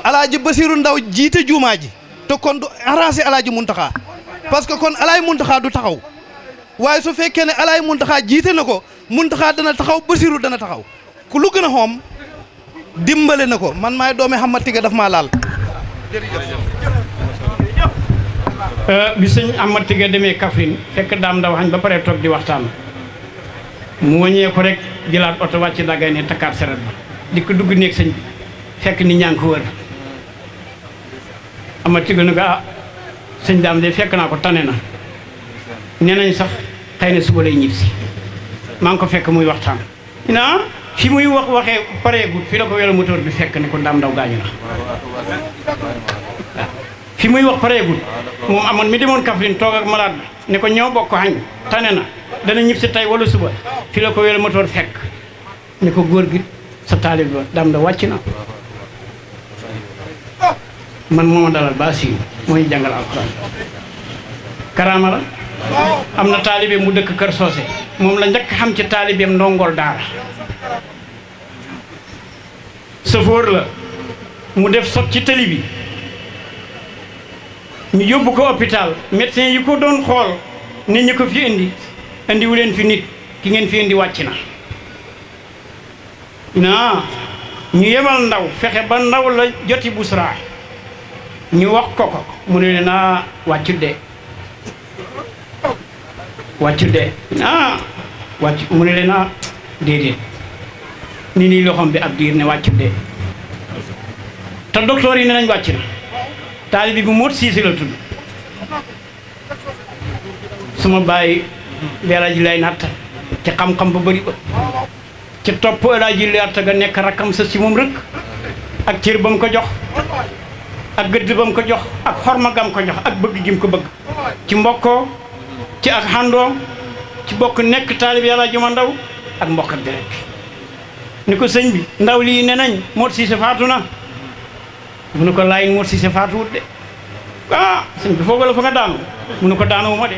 alaaji Basiru Ndaw jiite juumaa ji te kon du arrangé alaaji Muntaxa parce que kon alaay Muntaxa du taxaw waaye su fekkee ne alaay Muntaxa jiite na ko Muntaxa dana taxaw Basiru dana taxaw ku lu gën a xoom dimbale na ko man maay doomi Hamad Tiga daf maa laal bi sëñ Hamad Tiga demee Kaffrine fekk Daam Ndaw xañ ba pare toog di waxtaan mu wàññee ko rek jëlaat oto wàcc daggay ne takkaat seret ba di ko dugg néeg sëñ bi fekk nit ñaa ngi ko wër Hamad Tiga ne ko sëñ Daam de fekk naa ko tane na nee nañ sax xëy na suba lay ñib si maa ngi ko fekk muy waxtaan fi muy waxee pareegut fi la ko wela moteur bi fekk ne ko Daam Ndaw gaañu na fi muy wax pareegut moom amoon mi demoon Kaffrine toog ak malade bi ne ko ñoo bokk xañ tane na dana ñib si tey wala suba fi la ko wela moteur fekk ne ko góor gi sa taalib ba Daam Ndaw wàcc na man mooma dalal ba siiw moo ñu jàngal alxuraan karaama la am na taalibe mu dëkk Kër Soose moom la njëkk xam ci taalibeem ndongol daara sëfoor la mu def sot ci tëli bi ñu yóbbu ko hôpital médecin yi ko doon xool nit ñi ko fi indiwu leen fi nit ki ngeen fi indi wàcc na ñu yebal Ndaw fexe ba Ndaw la joti Busra ñu wax ko mu ne naa wàccut de wàccul de ah wàcc mu ne leen ah déedéet ni nii loxoom bi ab diir ne wàccul de te docteur yi ne nañ wàcc na taalibe bi Modou Cissé la tudd suma bàyyi Elaaji lay natta ci xam-xam ba bëri ba ci topp Elaaji Laata ga nekk rakkam sa si moom rek ak cër ba mu ko jox ak gëdd ba mu ko jox ak xorma gam ko jox ak bëgg gi mu ko bëgg ci mbokkoo ci ak xandoo ci bokk nekk taalibe Elaaji Omar Ndaw ak mbokk ak deret ni ko sëñ bi ndaw lii ne nañ Modou Cissé faatu na mu ne ko laay Modou Cissé faatuwut de ah sëñ bi foogala fa nga daanu mu ne ko daanuwuma de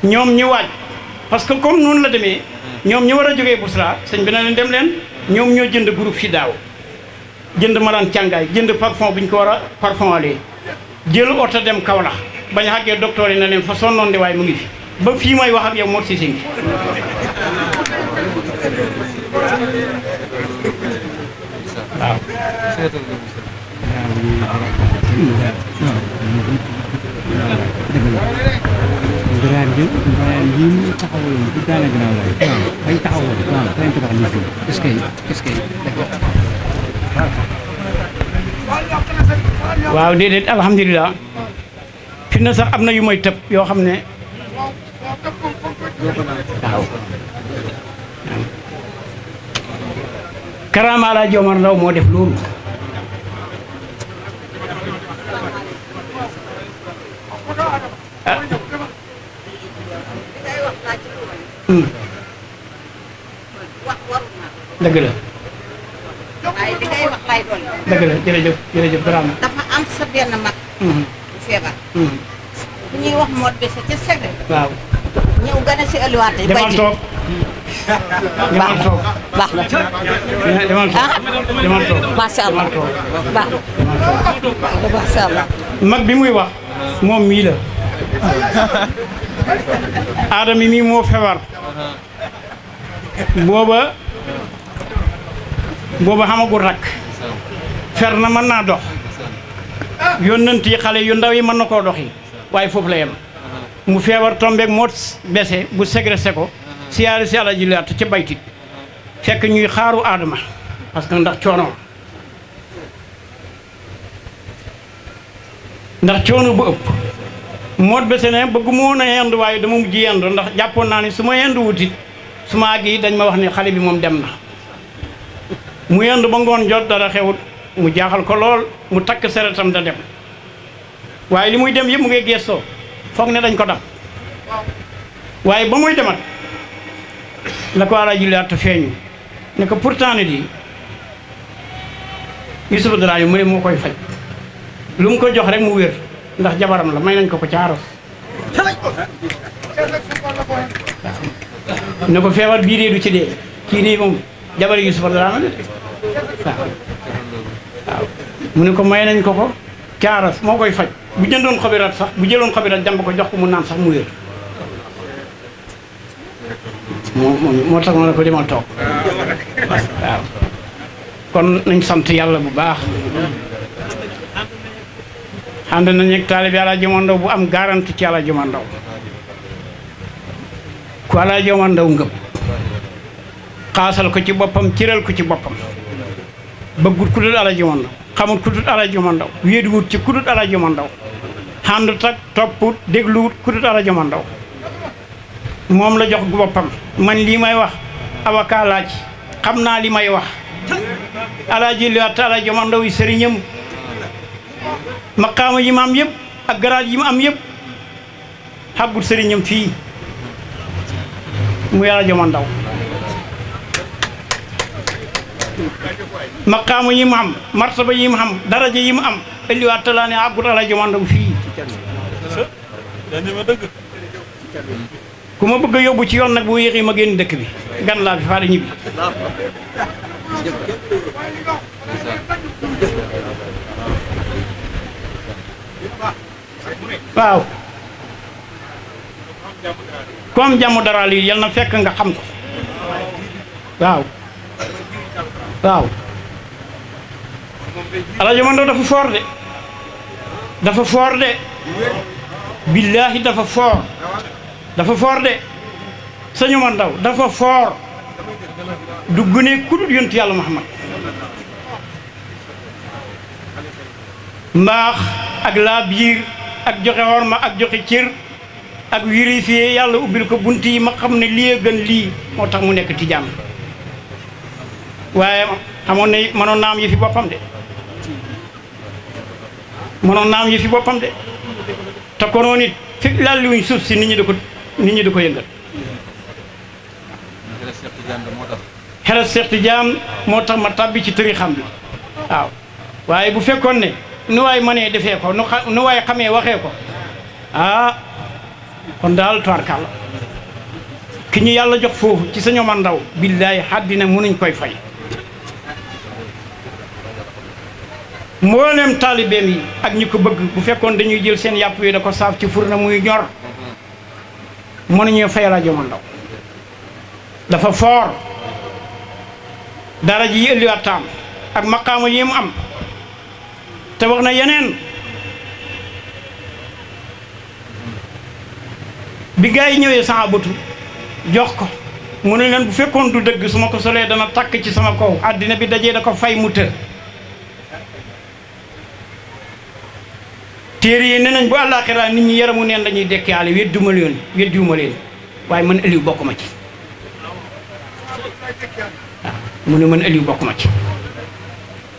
ñoom ñi waaj parce que comme noonu la demee ñoom ñi war a jógee Bousra sëñ bi na leen dem leen ñoom ñoo jënd groupe fi daaw jënd malaan càngaay jënd parfum bu ñu ko war a parfum alee jël oto dem Kaolack bañ a xàggee docteur yi na leen fa sonnoon de waaye mu ngi fi ba fii may wax ak yow Modou Cissé ngi waaw Ndaraan yi mu taxawaloon bu daana ginnaaw la bañ taxawoon fañ tabax lii fii est-ce que waaw déedéet alhamdulilah fi na sax am na yu may tëb yoo xam ne waaw Karaama Alaaji Omar Ndaw moo def loolu dëgg la waaye li ngay wax lay doon. dëgg la jërëjëf Karaama dafa am sa benn mag. bu feebar. bu ñuy wax Modou Bese ca Segre. waaw ñëw gën a si ëlliwaate. demal toog demal toog baax na demal toog demal toog macha allah baax na macha allah. mag bi muy wax moom mii la Adama mii moo feebar booba xamagul rakk fer na mën naa dox yónnent yi xale yu ndaw yi mën na koo dox yi waaye foofu la yem mu feebar tombeek Modou Bese bu ségressé ko siyaare si Alaaji Laata ca baytit fekk ñuy xaaru Adama parce que ndax coono bu ëpp Modou Bese ne bëggu ma woon a yendu waaye dama mujj yendu ndax jàppoon naa ne su ma yendu wutit su ma àgg yi dañ ma wax ne xale bi moom dem na mu yendu ba ngoon jot dara xewut mu jaaxal ko lool mu takk seretam da dem waaye li muy dem yëpp mu ngay gestoo foog ne dañ ko dab waaye ba muy demat la ko Alaaji Laata feeñu ne ko pourtant ne di Yusufa Dramé mu ne moo koy faj lu mu ko jox rek mu wér ndax jabaram la may nañ ko ko caaros ne ko feebar bii dee du ci dee kii nii moom jabari Yusufa Dramé la waaw mu ne ko may nañ ko ko caaros moo koy faj bu jëndoon xobirat sax bu jëloon xobirat jàmb ko jox ko mu naan sax mu wér moo tax ma ne ko demal toog waaw kon nañ sant yàlla bu baax ànd nañ ak taalibe Alaaji Omar Ndaw bu am garanti ci Alaaji Omar Ndaw ku Alaaji Omar Ndaw ngëp xaasal ko ci boppam cëral ko ci boppam bëggut ku dul Alaaji Omar Ndaw xamut ku dul Alaaji Omar Ndaw wéeduwut ci ku dul Alaaji Omar Ndaw àndut ak topput dégluwut ku dul Alaaji Omar Ndaw moom la jox boppam man lii may wax avocat laa ci xam naa li may wax Alaaji Laata Alaaji Omar Ndaw yi sëriñam maqaama yi ma am yëpp ak garaat yi ma am yëpp xàggut sëriñam fii muy Alaaji Omar Ndaw maqaama yi ma am martaba yi ma am daraja yi ma am ëlliwaat talaa ne xàggut Alaaji Omar Ndaw fii ku ma bëgg a yóbbu ci yoon nag bu yéexi ma génn dëkk bi gan laa fi faa da ñibbi waaw ku am jàmm dara lii yal na fekk nga xam ko waaw Alaaji Omar Ndaw dafa foor de billaahi dafa foor de sëñ Omar Ndaw dafa foor du gënee ku dul yonent yàlla Muhammad mbaax ak laa biir ak joxe worma ak joxe cër ak vérifier yàlla ubbil ko bunt yi ma xam ne lii gën lii moo tax mu nekk tijaan waaye xamoon ne mënoon naa am yëfi boppam de te konoon it fi lalli wuñ suuf si nit ñi di ko yëngal xerat Seex Tijaan moo tax ma tàbbi ci tëri xam bi waaw waaye bu fekkoon ne nu waay mënee defee ko nu waay xamee waxee ko kon daal tubaarkàlla ki ñu yàlla jox foofu ci sëñ Omar Ndaw billaahi àddina mënuñ koy fay mboolem taalibeem yi ak ñi ko bëgg bu fekkoon dañuy jël seen yàpp yi da ko saaf ci furna muy ñor mënuñu fay rajo Omar Ndaw dafa foor dara ji ëlliwaat taam ak maqaama yi mu am te wax na yeneen bi gaa yi ñëwee saxaabatu jox ko mu ne leen bu fekkoon du dëgg su ma ko solee dana takk ci sama kaw àddina bi dajee da ko fay mu të téere yi ne nañ bu àllaaxira nit ñi yaramu neen dañuy dekkaale weddiwuma leen waaye man Aliou bokk ma ci waaw mu ne man Aliou bokk ma ci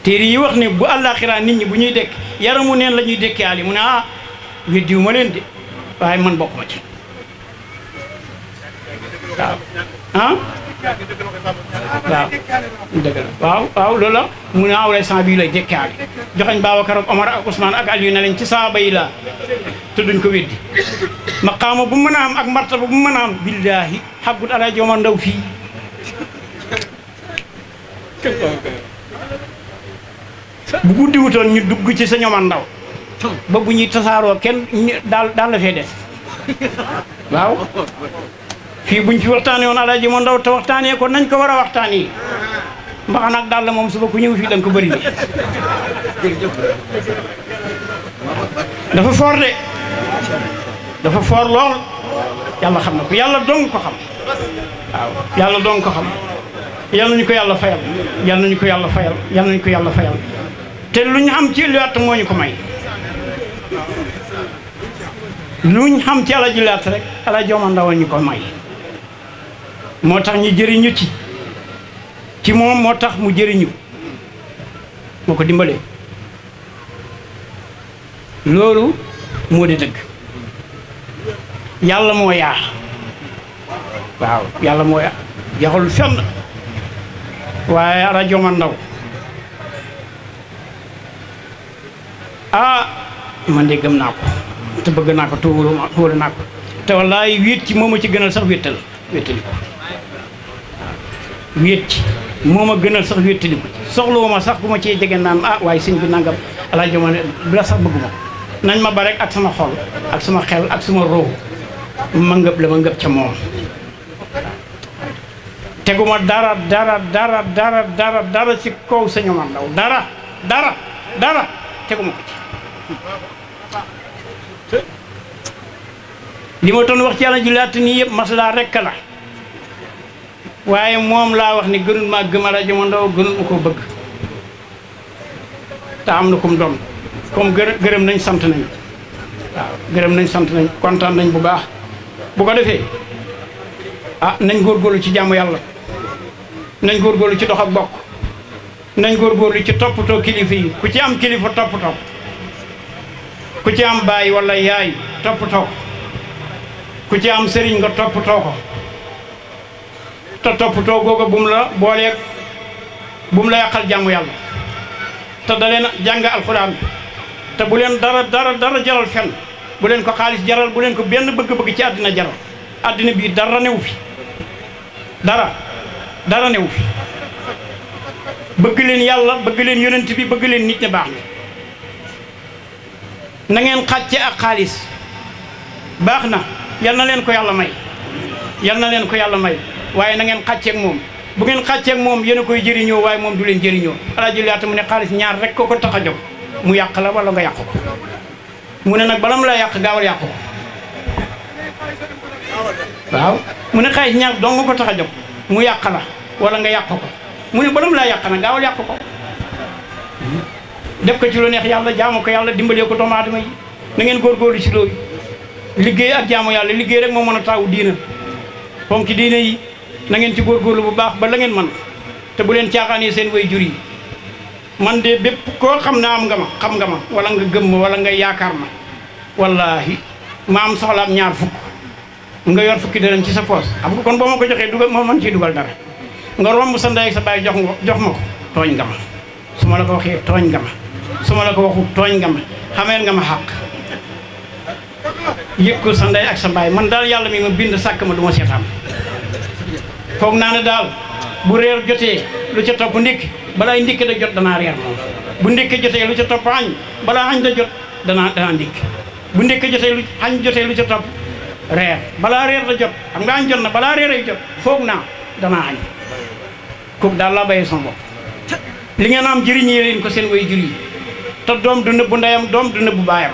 téere yi wax ne bu àllaaxira nit ñi bu ñuy dekk yaramu neen la ñuy dekkaale mu ne weddiwuma leen de waaye man bokk ma ci waaw waaw dëgg la waaw loolu la mu ne awlay sant bii lay dekkaale joxañ Babacar ak Omar ak Ousmane ak Aliou ne lañ ci saaba yi la te duñ ko weddi maqaama bu mën a am ak martaba bu mën a am billaahi xaggut Alaaji Omar Ndaw fii bu guddi wutoon ñu dugg ci sëñ Omar Ndaw ba bu ñuy tasaaroo kenn daal la fee des waaw fii buñ fi waxtaanee woon Alaaji Omar Ndaw te waxtaanee ko nañ ko war a waxtaanee mbax nag daal la moom suba ku ñëw fii da nga ko bëri bi dafa foor de dafa foor lool yàlla xam na ko yàlla dong ko xam waaw yàlla dong ko xam yàlla nañu ko yàlla fayal yàlla nañu ko yàlla fayal yàlla nañu ko yàlla fayal te lu ñu xam ci liwaat moo ñu ko may lu ñu xam ci Alaaji liwaat rek Alaaji Omar Ndaw ñu ko may moo tax ñu jëriñu ci moom moo tax mu jëriñu moo ko dimbalee loolu moo di dëgg yàlla moo yaa waaw yàlla moo yaa yaxul fenn waaye Alaaji Omar Ndaw man de gëm naa ko te bëgg naa ko tuuru naa ko te wallaay wéet ci moom a ci gënal sax wéttali ko wéet ci moom a gënal sax wéttali ko soxlawuma sax bu ma cee jege naan waaye sëñ bi nangam Alaaji Omar bi la sax bëgguma nañ ma ba rek ak sama xol ak sama xel ak sama roow ma ngëb la ma ngëb ca moom teguma dara ci kaw sëñ Omar Ndaw dara teguma ko ci li ma doon wax ci Alaaji laata nii yëpp maslaa rekk la waaye moom laa wax ni gënul maa gëm Alaaji Omar Ndaw gënul ma koo bëgg te am na kum doon comme gërëm nañ sant nañ waaw gërëm nañ sant nañ kontaan nañ bu baax bu ko defee nañ góorgóorlu ci jaamu yàlla nañ góorgóorlu ci dox ak bokk nañ góorgóorlu ci toppatoo kilifa yi ku ci am kilifa toppatoo ku ci am baay wala yaay toppatoo ku ci am sëriñ nga toppatoo ko te toppatoo googu bu mu la booleeg bu mu la yàqal jaamu yàlla te da leen jàng alxuraan te bu leen dara jaral fenn bu leen ko xaalis jaral bu leen ko benn bëgg-bëgg ci àddina jaral àddina bii dara newu fi dara newu fi bëgg leen yàlla bëgg leen yonent bi bëgg leen nit ñi baax na ngeen xàcce ak xaalis baax na yal na leen ko yàlla may waaye na ngeen xàcceeg moom bu ngeen xàcceeg moom yéen a koy jëriñoo waaye moom du leen jëriñoo Alaaji laata mu ne xaalis ñaar rek ko tax a jóg mu yàq la wala nga yàq ko mu ne nag bala mu la yàq gaawal yàq ko waaw mu ne xaalis ñaar dong nga ko tax a jóg mu yàq la wala nga yàq ko mu ne borom laa yàq na gaawal yàq ko def ko ci lu neex yàlla jaamu ko yàlla dimbalee ko doomu aadama yi na ngeen góorgóorlu ci loolu liggéey ak jaamu yàlla liggéey rek moo mën a taawu diina ponk ci diina yi na ngeen ci góorgóorlu bu baax ba la ngeen man te bu leen caaxaanee seen way jur yi man de bépp koo xam ne am nga ma xam nga ma wala nga gëm ma wala nga yaakaar ma wallaahi ma am soxlaam ñaar fukk nga yor fukki dërëm ci sa poos xam nga kon boo ma ko joxee dugal moo mën ciy dugal dara nga romb sa ndey ak sa baay jox ma ko tooñ nga ma su ma la ko waxee tooñ nga ma su ma la ko waxu tooñ nga ma xameel nga ma xàq yëg ko sa ndey ak sa baay man daal yàlla mi ma bind sàkk ma du ma seetaan foog naa ne daal bu reer jotee lu ca topp ndékki balaa ndékki da jot danaa reer moom bu ndékki jotee lu ca topp añ balaa añ da jot danaa ndékki bu ndékki jotee lu añ jotee lu ca topp reer balaa reer da jot xam nga añ jot na balaa reer ay jot foog naa danaa añ kooku daal laa bàyyee sama bopp li ngeen am jëriñee leen ko seen way jur yi te doom du nëbbu ndeyam doom du nëbbu baayam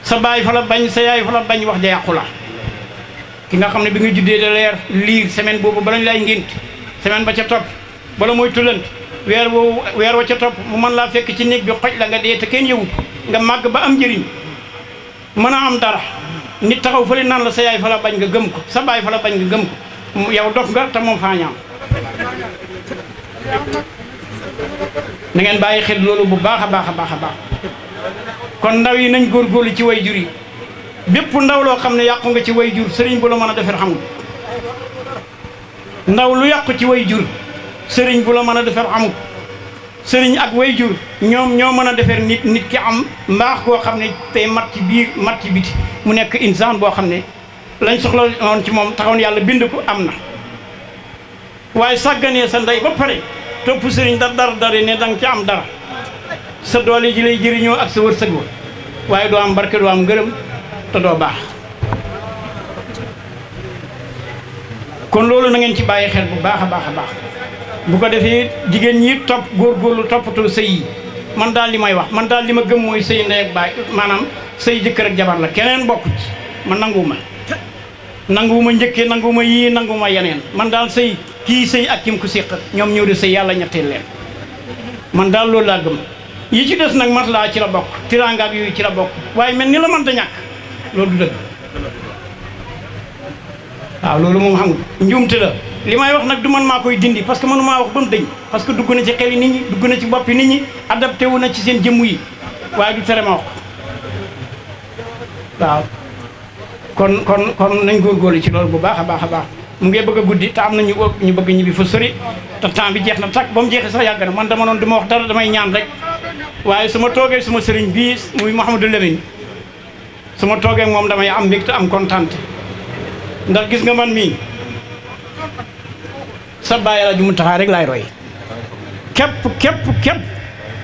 sa baay fa la bañ sa yaay fa la bañ wax ja yàqu la ki nga xam ne bi nga juddee da leer liir semaine boobu balañ lay ngént semaine ba ca topp bala mooy tulant weer wa ca topp mu mën laa fekk ci néeg bi xoj la nga dee te kenn yëwu nga màgg ba am njëriñ mën a am dara nit taxaw fële naan la sa yaay fa la bañ nga gëm ko sa baay fa la bañ nga gëm ko yow dof nga te moom faa ñaam na ngeen bàyyi xel loolu bu baax a baax a baax a baax kon ndaw yi nañ góorgóorlu ci way jur yi bépp ndaw loo xam ne yàqu nga ci way jur sëriñ bu la mën a defar xam nga ndaw lu yàqu ci way jur sëriñ bu la mën a defar amut sëriñ ak way jur ñoom ñoo mën a defar nit ki am mbaax koo xam ne tey mat ci biir mat ci biti mu nekk insaan boo xam ne lañ soxla woon ci moom taxawoon yàlla bind ko am na waaye sàgganee sa ndey ba pare topp sëriñ dara ne danga ci am dara sa doole ji lay jëriñoo ak sa wërsëg wa waaye doo am barke doo am ngërëm te doo baax kon loolu na ngeen ci bàyyi xel bu baax a baax a baax bu ko defee jigéen ñi topp góorgóorlu toppatoo sëy yi man daal li may wax man daal li ma gëm mooy sëy ndey ak baay maanaam sëy jëkkër ak jabar la keneen bokkut man nanguwuma njëkkee nanguwuma yii nanguwuma yeneen man daal sëy kii sëy ak kim ku séq ñoom ñëw de sëy yàlla ñetteel leen man daal loolu laa gëm yi ci des nag maslaa ci la bokk tiraanga ak yooyu ci la bokk waaye mel ni la mënta ñàkk loolu du dëgg waaw loolu moom xam nga njuumte la li may wax nag du man maa koy dindi parce que mënu maa wax ba mu dëñ parce que dugg na ci xeli nit ñi dugg na ci boppi nit ñi adapté wu na ci seen jëmm yi waaye du tere ma wax waaw kon nañ góorgóorlu ci loolu bu baax a baax a baax mu ngi bëgg a guddi te am na ñu bëgg ñibbi fa sori te temps bi jeex na takk ba mu jeexee sax yàgg na man dama noonu du ma wax dara damay ñaan rek waaye su ma toogee suma sëriñ bii muy Mouhamadou Lamine su ma toogee moom damay am mbégte am kontaan ndax gis nga man mii sa baay Alaaji Muntaxa rek laay roy képp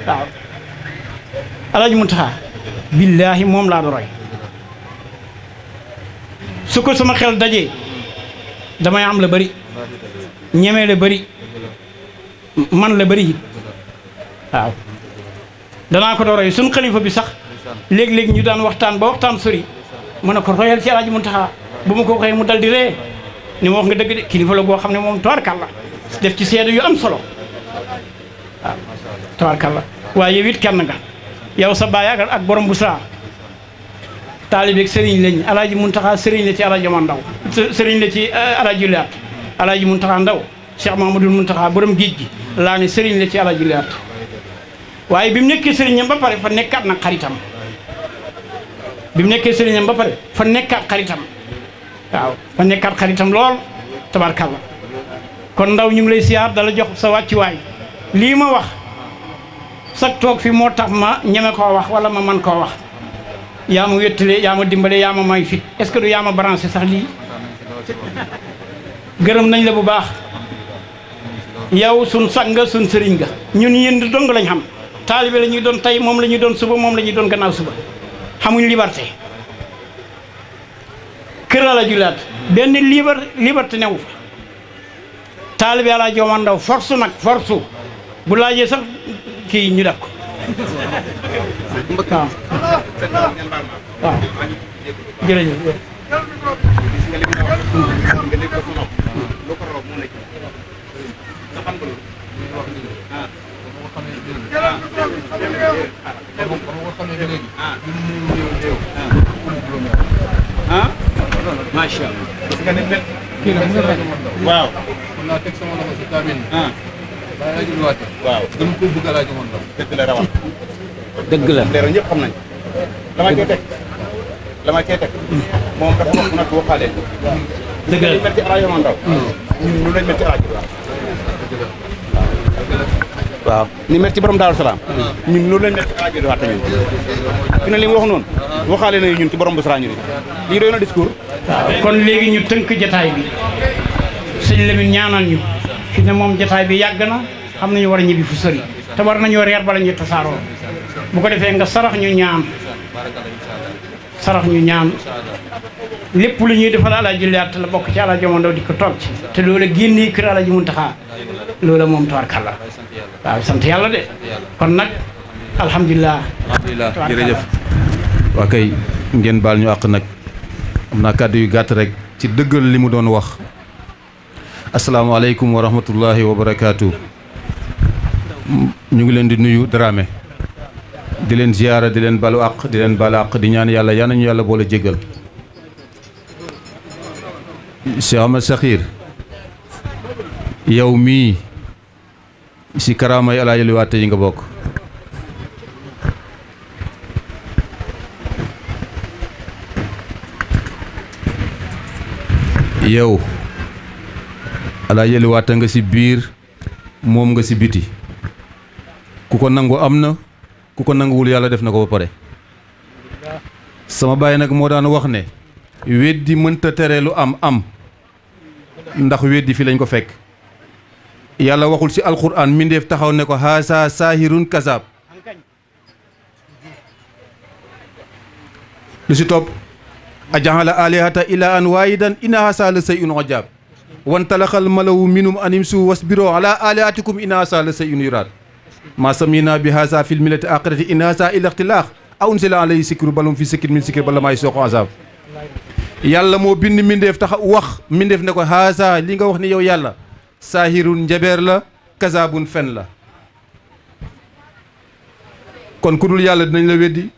waaw Alaaji Muntaxa billaahi moom laa du roy su ko sama xel dajee damay am la bëri ñeme la bëri man la bëri it waaw danaa ko doo roy suñ xalifa bi sax léeg-léeg ñu daan waxtaan ba waxtaan sori mën na ko royal ci Alaaji Muntaxa bu ma ko waxee mu dal di ree ni ma wax nga dëgg de kilifa la boo xam ne moom tawarkalla def ci seede yu am solo waaw tawarkalla waaye yow it kenn nga yow sa baay ak borom bu saa taalibeeg sëriñ lañ Alaaji Muntaxa sëriñ la ci Alaaji Omar Ndaw sëriñ la ci Alaaji Laat Alaaji Muntaxa Ndaw Cheikh Mamadou Muntaxa borom géej gi laa ne sëriñ la ci Alaaji Laat waaye bi mu nekkee sëriñam ba pare fa nekkaat nag xaritam bi mu nekkee sëriñam ba pare fa nekkaat xaritam waaw fa nekkaat xaritam lool tabarkalla kon Ndaw ñu ngi lay siyaar dala jox sa wàccuwaay lii ma wax sa toog fi moo tax ma ñeme koo wax wala ma man koo wax yaa ma wéttale yaa ma dimbale yaa ma may fit est-ce que du yaa ma branché sax lii gërëm nañ la bu baax yow sun sang nga sun sëriñ nga ñun yéen dong lañ xam taalibe la ñuy doon tey moom la ñuy doon suba moom la ñuy doon gannaaw suba xamuñ liberté kër Alaaji Laat benn liberté newu fa taalibe Alaaji Omar Ndaw force nag force bu laajee sax kii ñu def ko waaw jërëjëf. ah macha allah. parce que nit kii nag mu ngi rek. waaw. kon naa teg sama loxo si kaamil. ah. bàyyi laa jël waate. waaw. dama ko bëgg a laaj moom la. dëgg la rawal. dëgg la. leeral ñëpp xam nañ la ma cee teg la ma cee teg moom dafa wax nag waxaale. dëgg la li mel ci rajo Mandaw. ñun ñu lañ mel ci rajo waaw. ni mel ci borom Daaru Salaam. ñun noonu lañ mel ci rajo bi waxtaan ñun. fi ne li mu wax noonu waxaale na ñun ci borom Boussra ñu lii doy na discours. kon léegi ñu tënk jataay bi sëñ Lamine ñaanal ñu fi ne moom jataay bi yàgg na xam nañu war a ñibbi fu sëri te war nañoo reer bala ñu tasaaroo bu ko defee nga sarax ñu ñaan lépp lu ñuy defal Alaaji Laat la bokk ci Alaaji Mandaw di ko toog ci te loola génnee kër Alaaji Muntaxa loola moom tawarkalla waaw sant yàlla de kon nag alhamdulilah. alhamdulilah jërëjëf. waa kay ngeen baal ñu àq nag am naa kàddu yu gàtt rek ci dëggal li mu doon wax asalaamaaleykum wa rahmatullahi wa barakaatu. ñu ngi leen di nuyu Dramé di leen ziyaara di leen balu àq di leen balu àq di ñaan yàlla yal nañu yàlla boole jéggal. Cheikh Ahmed Sakhir yow mii si karaamay Alaaji Liwaate yi nga bokk. yow Alaaji Liwaate nga ci biir moom nga ci biti ku ko nangu am na ku ko nanguwul yàlla def na ko ba pare. sama baay nag moo daan wax ne weddi mënta tere lu am ndax weddi fi lañ ko fekk. yàlla waxul ci alxuraan mindeef taxaw ne ko haasa saahirun kazaab lu ci topp ajaxala alihata ilahan waahidan inna haasa la sayun ajaab wantalaxal malawu minum animsu wasbiro ala alihatikum inna haasa la sayun yuraad ma samina bi haasa fil millati aqirati inna haasa illa ixtilaax a unsila alayhi sikru balum fi sikir min sikir bala maay sooko azaab. yàlla moo bind mindeef tax wax mindeef ne ko haasa li nga wax ni yow yàlla saahirun njabeer la kazaabun fen la kon ku dul yàlla dinañ la weddi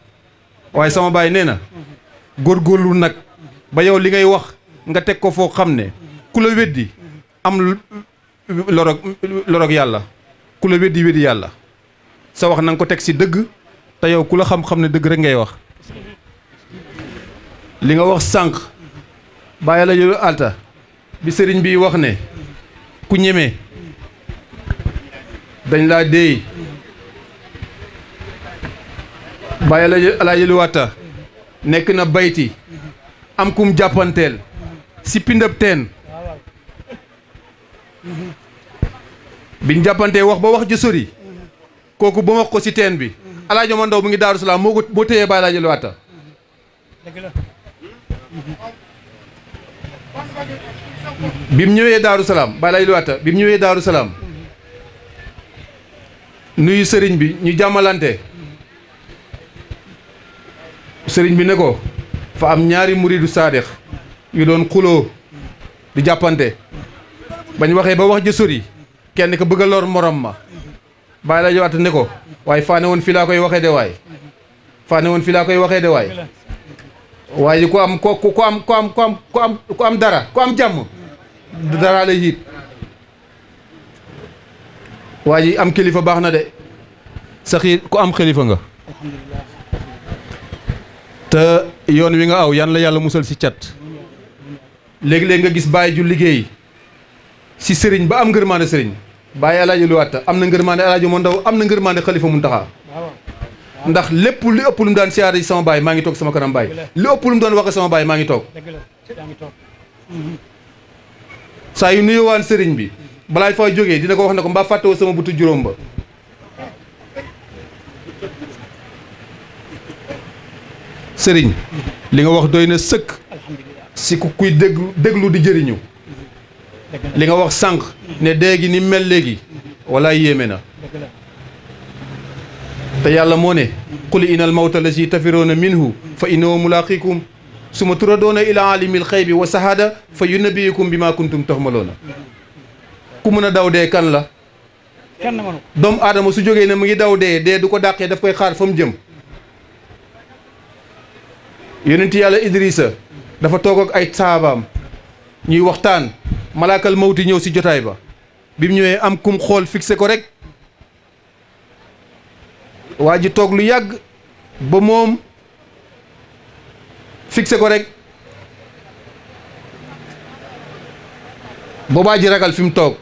waaye sama baay nee na góorgóorlu nag ba yow li ngay wax nga teg ko foo xam ne ku la weddi am lorog yàlla ku la weddi weddi yàlla sa wax na nga ko teg ci dëgg te yow ku la xam-xam ne dëgg rek ngay wax li nga wax sànq bàyyi la yow alta bi sëriñ bi wax ne ku ñeme dañ laa déey bàyyi la Alaaji Liwaate nekk na bayti am kum jàppanteel si pindab teen biñ jàppantee wax ba wax ja sori kooku ba wax ko si teen bi Alaaji Mandaw mu ngi Daaru Salaam moo téyee bàyyi Alaaji Liwaate bi mu ñëwee Daaru Salaam bàyyi Alaaji Liwaate bi mu ñëwee Daaru Salaam nuyu sëriñ bi ñu jàmmalante sëriñ bi ne ko fa am ñaari muridu saadix yu doon xuloo di jàppante bañ waxee ba wax ja sori kenn ka bëgg a lor morom ma bàyyi Alaaji Liwaate ne ko waaye faane woon fii laa koy waxee de waay faane woon fii laa koy waxee de waay waaye ku am dara ku am jàmm dara la hiit waa ji am kilifa baax na de Sakhir ku am kilifa nga te yoon wi nga aw yan la yàlla musal ci cat léegi-léegi nga gis bàyyi ju liggéey ci sëriñ ba am ngërmaande sëriñ bàyyi Alaaji Liwaate am na ngërmaande Alaaji Mandaw am na ngërmaande Xalifa Muntaxa ndax lépp li ëpp lu mu daan siyaare sama baay maa ngi toog sama kanam baay li ëpp lu mu doon waxe sama baay maa ngi toog saa yu nuyuwaan sëriñ bi balaay fa jógee dina ko wax ne ko mbaa fàttewoo sama butu juróom ba sëriñ li nga wax doy na sëkk si ku kuy déglu di jëriñu li nga wax sànq ne déegi ni mel léegi wala yéeme na te yàlla moo ne qul inal mawta la si tafiroona minhu fa innahu mulaaqikum suma turadoona ila alimil xaybi wa sahada fa yunabbiukum bima kuntum taxmaloona ku mën a daw dee kan la kenn mënu ko. doomu aadama su jógee ne mu ngi daw dee du ko dàqee daf koy xaar fa mu jëm yonent yàlla Idrissa dafa toog ak ay saabaam ñuy waxtaan malaakal mawti ñëw si jotaay ba bi mu ñëwee am kum xool fixé ko rek waa ji toog lu yàgg ba moom fixé ko rek ba waa ji ragal fi mu toog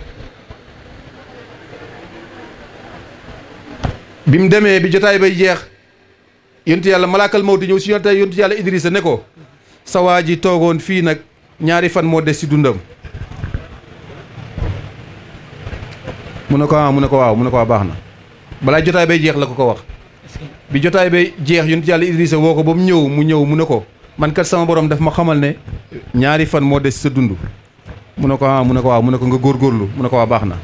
bi mu demee bi jotaay bay jeex yonent yàlla malaakal mawti ñëw si yonent yàlla Idrissa ne ko sa waa ji toogoon fii nag ñaari fan moo des si dundam mu ne ko waaw mu ne ko waaw baax na balaa jotaay bay jeex la ko wax bi jotaay bay jeex yonent yàlla Idrissa woo ko ba mu ñëw mu ne ko man kat sama borom daf ma xamal ne ñaari fan moo des sa dund mu ne ko waaw mu ne ko nga góorgóorlu mu ne ko waaw baax na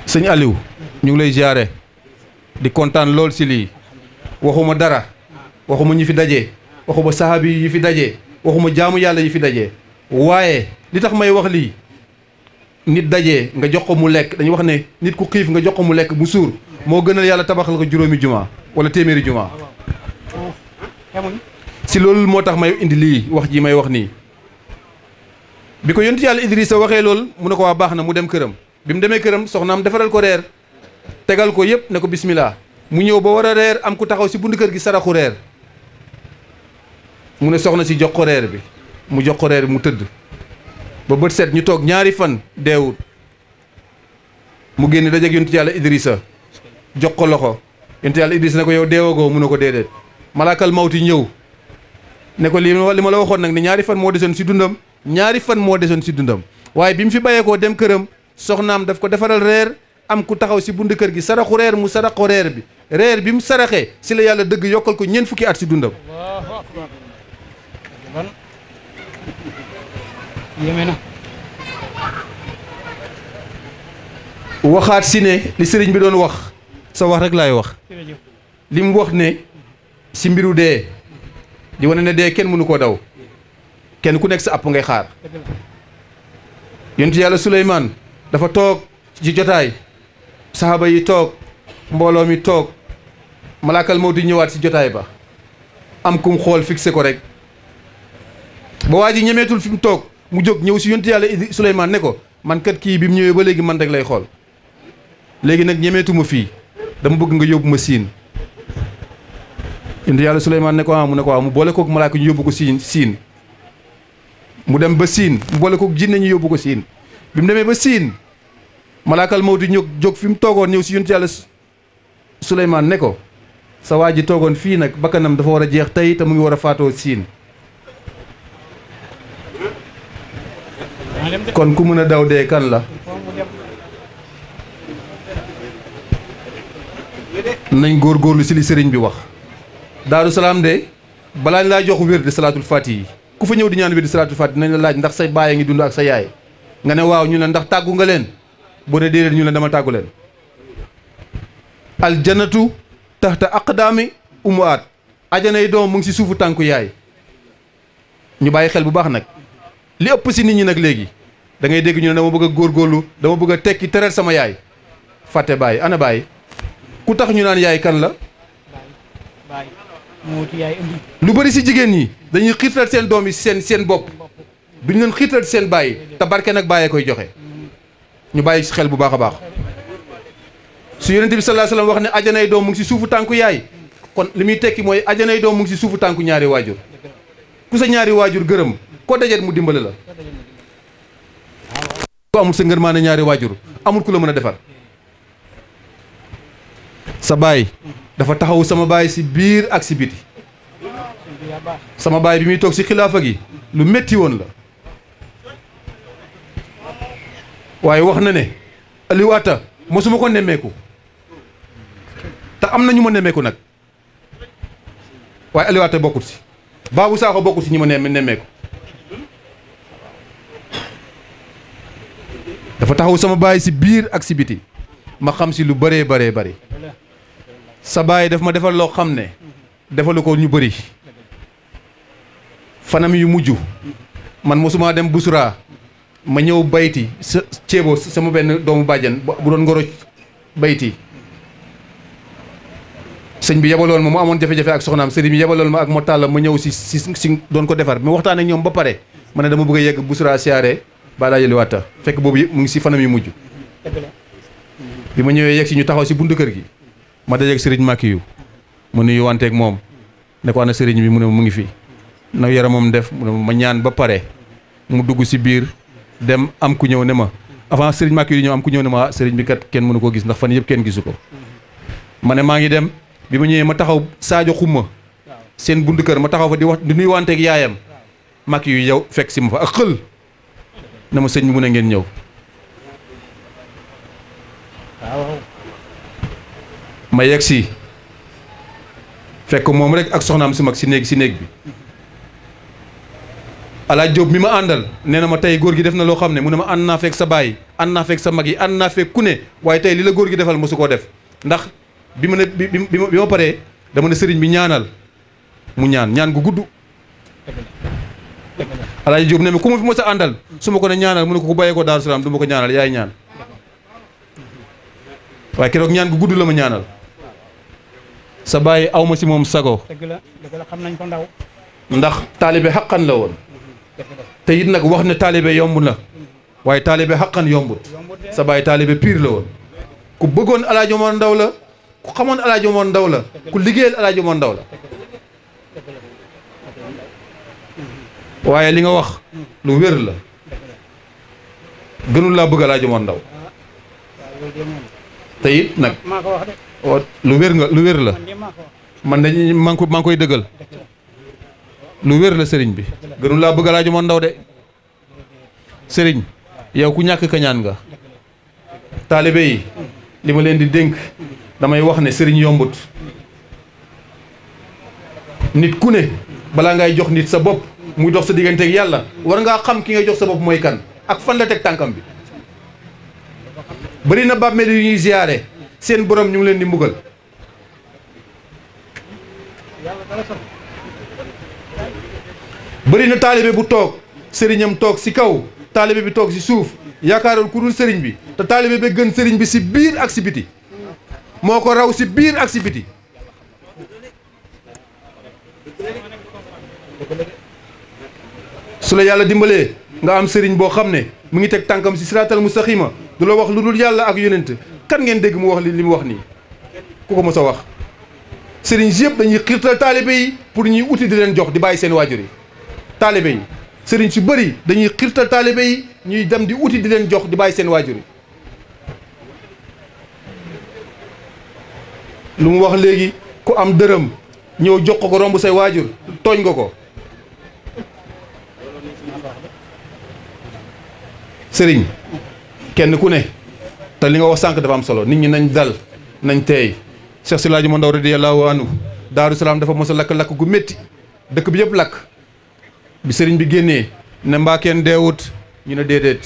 sëñ Aliou ñu ngi lay ziare di kontaan lool si lii waxuma dara waxuma ñi fi daje waxuma sahabi yi fi daje waxuma jaamu yàlla yi fi daje waaye li tax may wax lii nit daje nga jox ko mu lekk dañuy wax ne nit ku xiif nga jox ko mu lekk mu suur moo gënal yàlla tabaxal ko juróomi juma wala téeméeri juma si loolu moo tax may indi lii wax ji may wax nii bi ko yonent yàlla Idrissa waxee lool mu ne ko waa baax na mu dem këram bi mu demee këram soxnaam defaral ko reer tegal ko yëpp ne ko bismillah mu ñëw ba war a reer am ku taxaw si buntu kër gi saraxu reer mu ne soxna si jox ko reer bi mu jox ko reer bi mu tëdd ba bët set ñu toog ñaari fan deewut mu génn dajeeg yonent yàlla Idrissa jox ko loxo yonent yàlla Idrissa ne ko yow deewagoo mu ne ko déedéet malaakal mawti ñëw ne ko li ma la waxoon nag ne ñaari fan moo desoon si dundam waaye bi mu fi bàyyeekoo dem këram soxnaam daf ko defaral reer am ku taxaw si buntu kër gi saraxu reer mu sarax ko reer bi mu saraxee si la yàlla dëgg yokkal ko ñeent fukki at si dundam yéeme na waxaat si ne li sëriñ bi doon wax sa wax rek laay wax li mu wax ne si mbiru dee di wane ne dee kenn mënu koo daw kenn ku nekk sa àpp ngay xaar yonent yàlla Suleymaan dafa toog ci jotaay saxaaba yi toog mbooloo mi toog malaakal mawti ñëwaat si jotaay ba am kum xool fixé ko rek ba waa ji ñemeetul fi mu toog mu jóg ñëw si yonent yàlla Suleymaan ne ko man kat kii bi mu ñëwee ba léegi man rek lay xool léegi nag ñemeetuma fii dama bëgg nga yóbbu ma siin yonent yàlla Suleymaan ne ko mu ne ko waaw mu boole kook malaaka ñu yóbbu ko siin mu dem ba siin mu boole kook jinne ñu yóbbu ko siin bi mu demee ba siin malaakal mawti jóg fi mu toogoon ñëw si yonent yàlla Suleymaan ne ko sa waa ji toogoon fii nag bakkanam dafa war a jeex tey te mu ngi war a faatoo siin kon ku mën a daw dee kan la nañ góorgóorlu si li sëriñ bi wax Daaru Salaam de balaa ñu laa jox wér de salaatul faati yi ku fa ñëw di ñaan wér de salaatul faati dinañ la laaj ndax say baay a ngi dund ak sa yaay nga ne waaw ñu ne ndax tàggu nga leen boo ne déedéet ñu ne dama tàggu leen aljannatu taxta aqdaami ummaat ajanay doom mu ngi si suufu tànku yaay ñu bàyyi xel bu baax nag li ëpp si nit ñi nag léegi da ngay dégg ñu ne dama bëgg a góorgóorlu dama bëgg a tekki teral sama yaay fàtte bàyyi ana bàyyi ku tax ñu naan yaay kan la lu bëri si jigéen ñi dañuy xiirtal seen doom yi seen bopp duñu leen xiirtal seen bàyyi te barke nag bàyyee koy joxe ñu bàyyi si xel bu baax a baax su yonent bi sallallahu alayhi wasallam wax ne ajanay doom mu ngi si suufu tànku yaay kon li muy tekki mooy ajanay doom mu ngi si suufu tànku ñaari waajur ku sa ñaari waajur gërëm ko dajet mu dimbali la ko amul sa ngërmaane ñaari waajur amul ku la mën a defar sa baay dafa taxawu sama baay si biir ak si biti sama baay bi muy toog si xilaafa gi lu metti woon la waaye wax na ne Aliou Atta mosuma ko nemmeeku te am na ñu ma nemmeeku nag waaye Aliou Atta bokkut si Babou Sakho bokkut si ñi ma nemmeeku dafa taxaw sama baay si biir ak si biti ma xam si lu bëree bëree bëri sa baay daf ma defal loo xam ne defalu ko ñu bëri fanam yu mujj man mosuma dem Busra ma ñëw bayti sa ceebo sama benn doomu bàjjan bu doon ngoro bayti sëñ bi yebaloon ma mu amoon jafe-jafe ak soxnaam sëriñ bi yebaloon ma ak moo tàlla ma ñëw si doon ko defar ma waxtaan ak ñoom ba pare ma ne dama bëgg a yegg Busra siyaare ba daa jëli watta fekk boobu mu ngi si fanam yu mujj bi ma ñëwee yegg si ñu taxaw si buntu kër gi ma dajeeg sëriñ Makiyu mu nuyu wanteeg moom ne ko ana sëriñ bi mu ne mu ngi fi na yaramam def mu ne ma ñaan ba pare mu dugg si biir dem am ku ñëw ne ma avant sëriñ Makiyu di ñëw am ku ñëw ne ma sëriñ bi kat kenn mënu koo gis ndax fan yëpp kenn gisu ko ma ne maa ngi dem bi ma ñëwee ma taxaw Sadio Xumma seen buntu kër ma taxaw fa di wax di nuyu wanteeg yaayam Makiyu yow fekk si ma fa ak xël na ma sëñ bi mu ne ngeen ñëw ma yegg si fekk moom rek ak soxnaam si mag si néeg bi Alaaj Jóob mi ma àndal nee na ma tey góor gi def na loo xam ne mu ne ma ànd naa fekk sa baay ànd naa fekk sa mag yi ànd naa fekk ku ne waaye tey li la góor gi defal mosu koo def ndax bi ma ne bi ma paree dama ne sëriñ bi ñaanal mu ñaan gu gudd Alaaj Jóob ne ma ku ma fi mos a àndal su ma ko ne ñaanal mu ne ko ku bàyyee ko Daaru Salaam du ma ko ñaanal yaay ñaan waaye keroog ñaan gu gudd la ma ñaanal sa baay aw ma si moom sago dëgg la xam nañ ko ndaw ndax taalibe xaqan la woon te it nag wax ne taalibe yomb na waaye taalibe xaqan yombut sa baay taalibe pire la woon ku bëggoon Alaaji Omar Ndaw la ku xamoon Alaaji Omar Ndaw la ku liggéeyal Alaaji Omar Ndaw la waaye li nga wax lu wér la gënul laa bëgg Alaaji Omar Ndaw te it nag lu wér la man dañ maa ngi koy dëggal lu wér la sëriñ bi gënul laa bëgg Alaaji Omar Ndaw de sëriñ yow ku ñàkk kañaan nga taalibe yi li ma leen di dénk damay wax ne sëriñ yombut nit ku ne balaa ngay jox nit sa bopp muy dox sa digganteeg yàlla war ngaa xam ki ngay jox sa bopp mooy kan ak fan la teg tànkam bi bari na bàmmeel yu ñuy ziyaare seen borom ñu ngi leen di mbugal bari na taalibe bu toog sëriñam toog si kaw taalibe bi toog si suuf yaakaaroon ku dul sëriñ bi te taalibe bi gën sëriñ bi si biir ak si biti moo ko raw si biir ak si biti su la yàlla dimbalee nga am sëriñ boo xam ne mu ngi teg tànkam si siraatal mustaxima du la wax lu dul yàlla ak yonent kan ngeen dégg mu wax li mu wax nii ku ko mos a wax sëriñ si yëpp dañuy xiirtal taalibe yi pour ñuy uti di leen jox di bàyyi seen waajur yi taalibe yi sëriñ si bëri dañuy xiirtal taalibe yi ñuy dem di uti di leen jox di bàyyi seen waajur yi lu mu wax léegi ku am dërëm ñëw jox ko romb say waajur tooñ nga ko sëriñ kenn ku ne te li nga wax sànq dafa am solo nit ñi nañ dal nañ teey Cheikh Seydi Hadji Omar Ndaw radiyallahu anhu Daaru Salaam dafa mos a lakk-lakk gu métti dëkk bi yëpp lakk bi sëriñ bi génnee ne mbaa kenn deewut ñu ne déedéet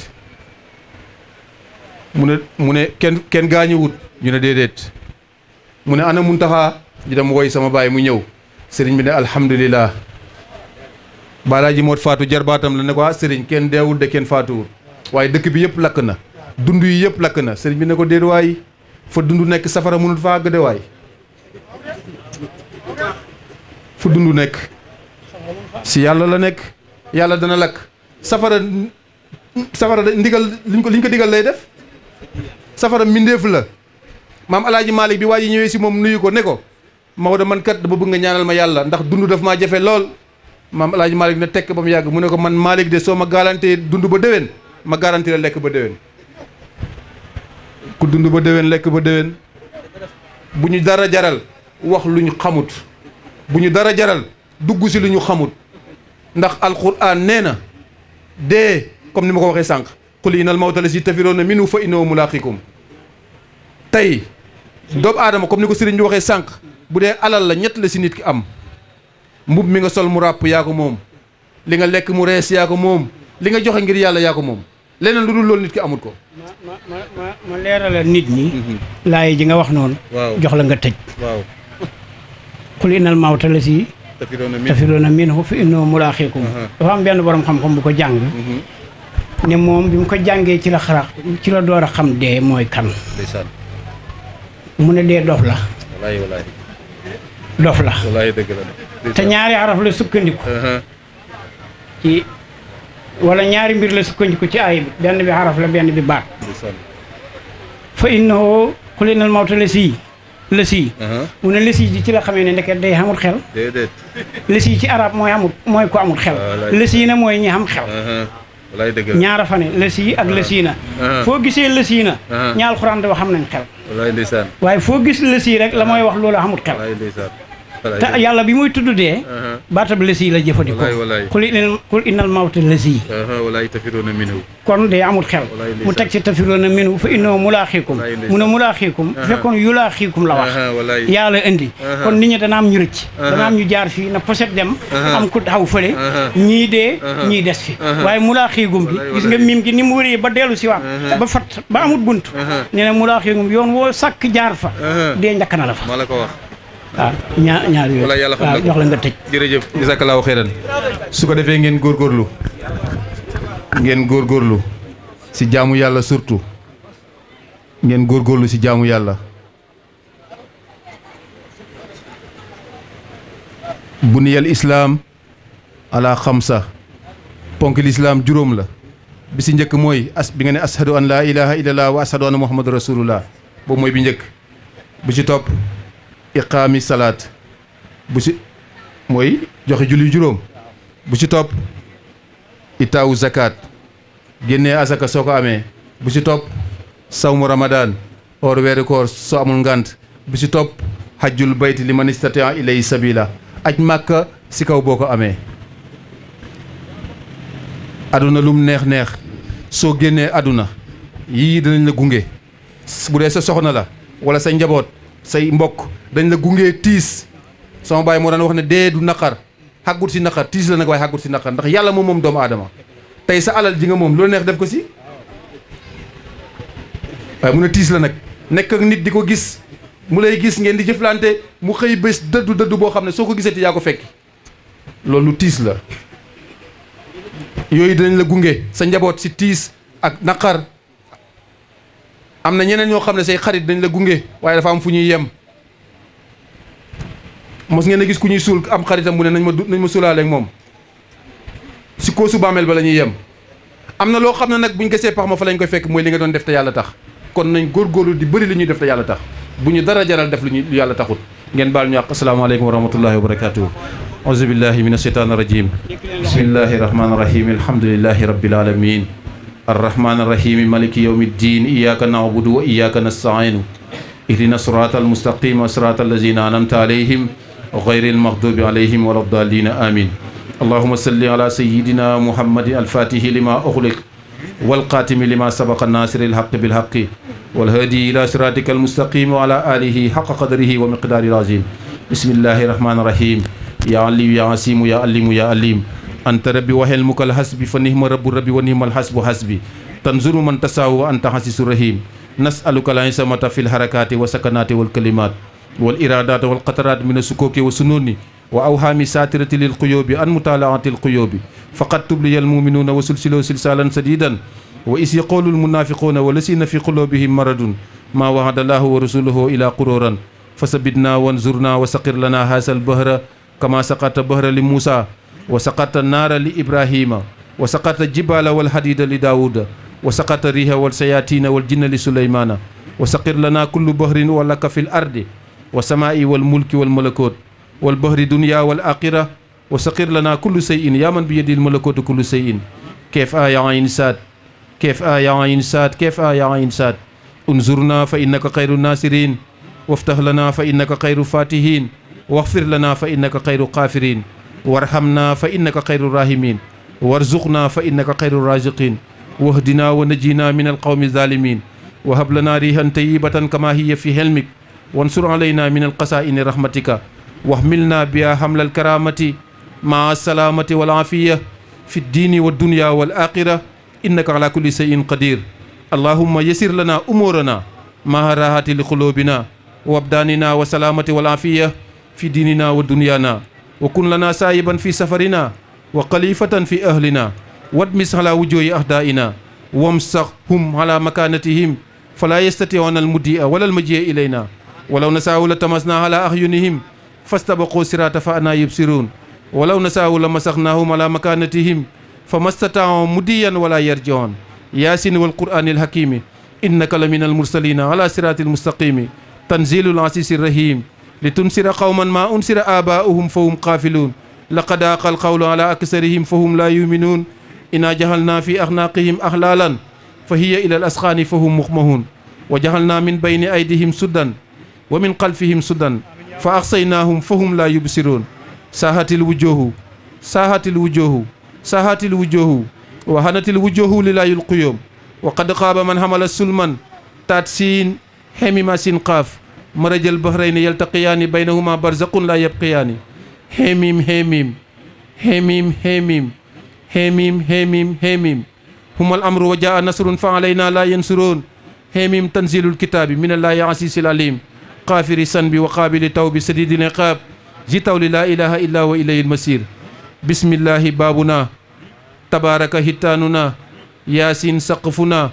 mu ne kenn gaañuwut ñu ne déedéet mu ne ana Muntaxa ñu dem woy sama baay mu ñëw sëriñ bi ne alhamdulillah Balaaji Moot faatu jarbaatam la ne ko sëriñ kenn deewut de kenn faatuwut waaye dëkk bi yëpp lakk na dund yi yëpp lakk na sëriñ bi ne ko déet waay fa dund nekk safara mënut fa àgg de waay fu dund nekk si yàlla la nekk yàlla dana lakk safara ndigal liñ ko digal lay def safara mbindeef la maam Alaaji Malick bi waa ji ñëwee si moom nuyu ko ne ko Maodo man kat dama bëgg nga ñaanal ma yàlla ndax dund daf maa jafe lool maam Alaaji Malick ne tekk ba mu yàgg mu ne ko man Malick de soo ma garanté dund ba déwén ma garanti la lekk ba déwén ku dund ba déwén lekk ba déwén bu ñu dara jaral wax lu ñu xamut bu ñu dara jaral dugg si lu ñu xamut ndax alquran nee na dee comme ni ma ko waxee sànq qul innal mawta lazi tafiroona minhu fa innahu mulaqikum tey doomu aadama comme ni ko sëriñ bi waxee sànq bu dee alal la ñett la si nit ki am mbub mi nga sol mu ràpp yaa ko moom li nga lekk mu rees yaa ko moom li nga joxe ngir yàlla yaa ko moom leneen lu dul loolu nit ki amut ko. ma leeralal nit ñi. laay ji nga wax noonu. waaw jox la nga tëj. waaw. qul innal mawta lazi tafiroona minhu fa innahu mulaaqiikum dafa am benn borom xam-xam bu ko jàng ne moom bi mu ko jàngee ci la door a xam dee mooy kan mu ne dee dof la dof la te ñaari araf la sukkandiku ci wala ñaari mbir la sukkandiku ci ay bi benn bi araf la benn bi baat fa innahu qul innal mawta lasi mu ne lasi ji ci la xamee ne ndeket day amul xel lasi ci arab mooy ko amul xel lasi na mooy ñi am xel ñaara fa ne lasi ak lasiina foo gisee lasiina ña alxuraan da wax xam nañ xel waaye foo gis lasi rek la mooy wax loolu amul xel te yàlla bi muy tudd dee baatab lasi la jëfandikoo qul innal mawta lasi kon dee amul xel mu teg ci tafiroona minhu fa innahu mulaaqiikum mu ne mulaaqiikum fekkoon yulaaqiikum la wax yàlla indi kon nit ñi dana am ñu rëcc dana am ñu jaar fii na poset dem am ku taxaw fële ñii dee ñii des fi waaye mulaaqiikum bi gis nga mim gi ni mu wëree ba dellu si waat ba fat ba amul bunt nee na mulaaqiikum yoon woo sàkk jaar fa dee njëkk na la fa waaw ñaar yooyu waaw jox la nga tëj jërëjëf jazakallahu xeyran su ko defee ngeen góorgóorlu si jaamu yàlla surtout ngeen góorgóorlu si jaamu yàlla buniyal islaam ala xamsa ponk lislaam juróom la bi si njëkk mooy bi nga ne ashadu an laa ilaha illallah wa ashadu anna muhammadu rasulullah boobu mooy bi njëkk bu ci topp iqaami salaat bu ci mooy joxe julli juróom bu ci topp itaawu zakat génnee asaka soo ko amee bu ci topp sawmu ramadan or weeru koor soo amul ngant bu ci topp hajjul bayti liman istataa ilay sabila aj màkka si kaw boo ko amee aduna lum neex soo génnee aduna yii dinañ la gunge bu dee sa soxna la wala sa njaboot say mbokk dañ la gungee tiis sama baay moo daan wax ne dee du naqar xàggut si naqar tiis la nag waaye xàggut si naqar ndax yàlla moom doomu aadama tey sa alal ji nga moom loolu neex def ko si waaye mu ne tiis la nag nekk ak nit di ko gis mu lay gis ngeen di jëflante mu xëy bés dëddu boo xam ne soo ko gisati yaa ko fekki loolu tiis la yooyu dinañ la gunge sa njaboot si tiis ak naqar am na ñeneen ñoo xam ne say xarit dañ la gunge waaye dafa am fu ñuy yem mos ngeen a gis ku ñuy suul am xaritam mu ne nañ ma suulaale ak moom si koosu bàmmeel ba la ñuy yem am na loo xam ne nag buñ ko see pax ma fa lañ koy fekk mooy li nga doon def te yàlla tax kon nañ góorgóorlu di bëri li ñuy def te yàlla tax bu ñu dara jaral def lu yàlla taxut ngeen baal ñu àq asalaamaaleykum wa rahmatullahi wa barakatuhu auzu billahi min asheytaan rajim bismillahi rahmaani rahim alhamdulillahi rabbil alamin الرحمن الرحيم مالك يوم الدين إياك نعبد وإياك نستعين اهدنا الصراط المستقيم صراط الذين أنعمت عليهم غير المغضوب عليهم ولا الضالين آمين اللهم صل على سيدنا محمد الفاتح لما أغلق والقاتم لما سبق الناصر الحق بالحق والهادي إلى صراطك المستقيم وعلى آله حق قدره ومقداره العظيم بسم الله الرحمن الرحيم يا علي يا عسيم يا عليم يا عليم أنت ربي وحلمك الحسب فنهم رب ربي ونهم الحسب حسبي تنظر من تساء وأنت حسيس رحيم نسألك العصمة في الحركات والسكنات والكلمات والإرادات والقطرات من السكوك والسنون وأوهام ساترة للقيوب عن مطالعة القيوب فقد تبلي المؤمنون وسلسلوا سلسالا سديدا وإذ يقول المنافقون والذين في قلوبهم مرض ما وعد الله ورسوله إلى قرورا فثبتنا وانظرنا وسقر لنا هذا البهر كما سقط بهر لموسى وسقط النار لإبراهيم وسقط الجبال والحديد لداود وسقط الريح والسياتين والجن لسليمان وسقر لنا كل بهر ولك في الأرض والسماء والملك والملكوت والبهر دنيا والآخرة وسقر لنا كل شيء يا من بيد الملكوت كل شيء كيف آية عين ساد كيف آية عين ساد كيف آية عين ساد انظرنا فإنك خير الناصرين وافتح لنا فإنك خير الفاتحين واغفر لنا فإنك خير الغافرين وارحمنا فإنك خير الراحمين وارزقنا فإنك خير الرازقين واهدنا ونجينا من القوم الظالمين وهب لنا ريحا طيبة كما هي في حلمك وانصر علينا من القسائن رحمتك واحملنا بها حمل الكرامة مع السلامة والعافية في الدين والدنيا والآخرة إنك على كل شيء قدير اللهم يسر لنا أمورنا مع راحة لقلوبنا وابداننا وسلامة والعافية في ديننا ودنيانا وكن لنا سائبا في سفرنا وخليفة في أهلنا وادمس على وجوه أعدائنا وامسخهم على مكانتهم فلا يستطيعون المجيء ولا المجيء إلينا ولو نساء لتمسنا على أعينهم فاستبقوا الصراط فأنا يبصرون ولو نساء لمسخناهم على مكانتهم فما استطاعوا مديا ولا يرجعون ياسين والقرآن الحكيم إنك لمن المرسلين على صراط المستقيم تنزيل العزيز الرحيم لتنصر قوما ما أنصر آباؤهم فهم غافلون لقد أقل القول على أكثرهم فهم لا يؤمنون إنا جعلنا في أعناقهم أغلالا فهي إلى الأذقان فهم مقمحون وجعلنا من بين أيديهم سدا ومن خلفهم سدا فأغشيناهم فهم لا يبصرون ساهت الوجوه ساهت الوجوه ساهت الوجوه وهنت الوجوه لله القيوم وقد خاب من حمل السلما تاتسين حميم سين قاف مرج البحرين يلتقيان بينهما برزق لا يبقيان حميم حميم حميم حميم حميم حميم حميم هم الأمر وجاء نصر فعلينا لا ينصرون حميم تنزيل الكتاب من الله العزيز العليم غافر الذنب وقابل التوب سديد العقاب جيتوا لا إله إلا هو إليه المصير بسم الله بابنا تبارك هتاننا ياسين سقفنا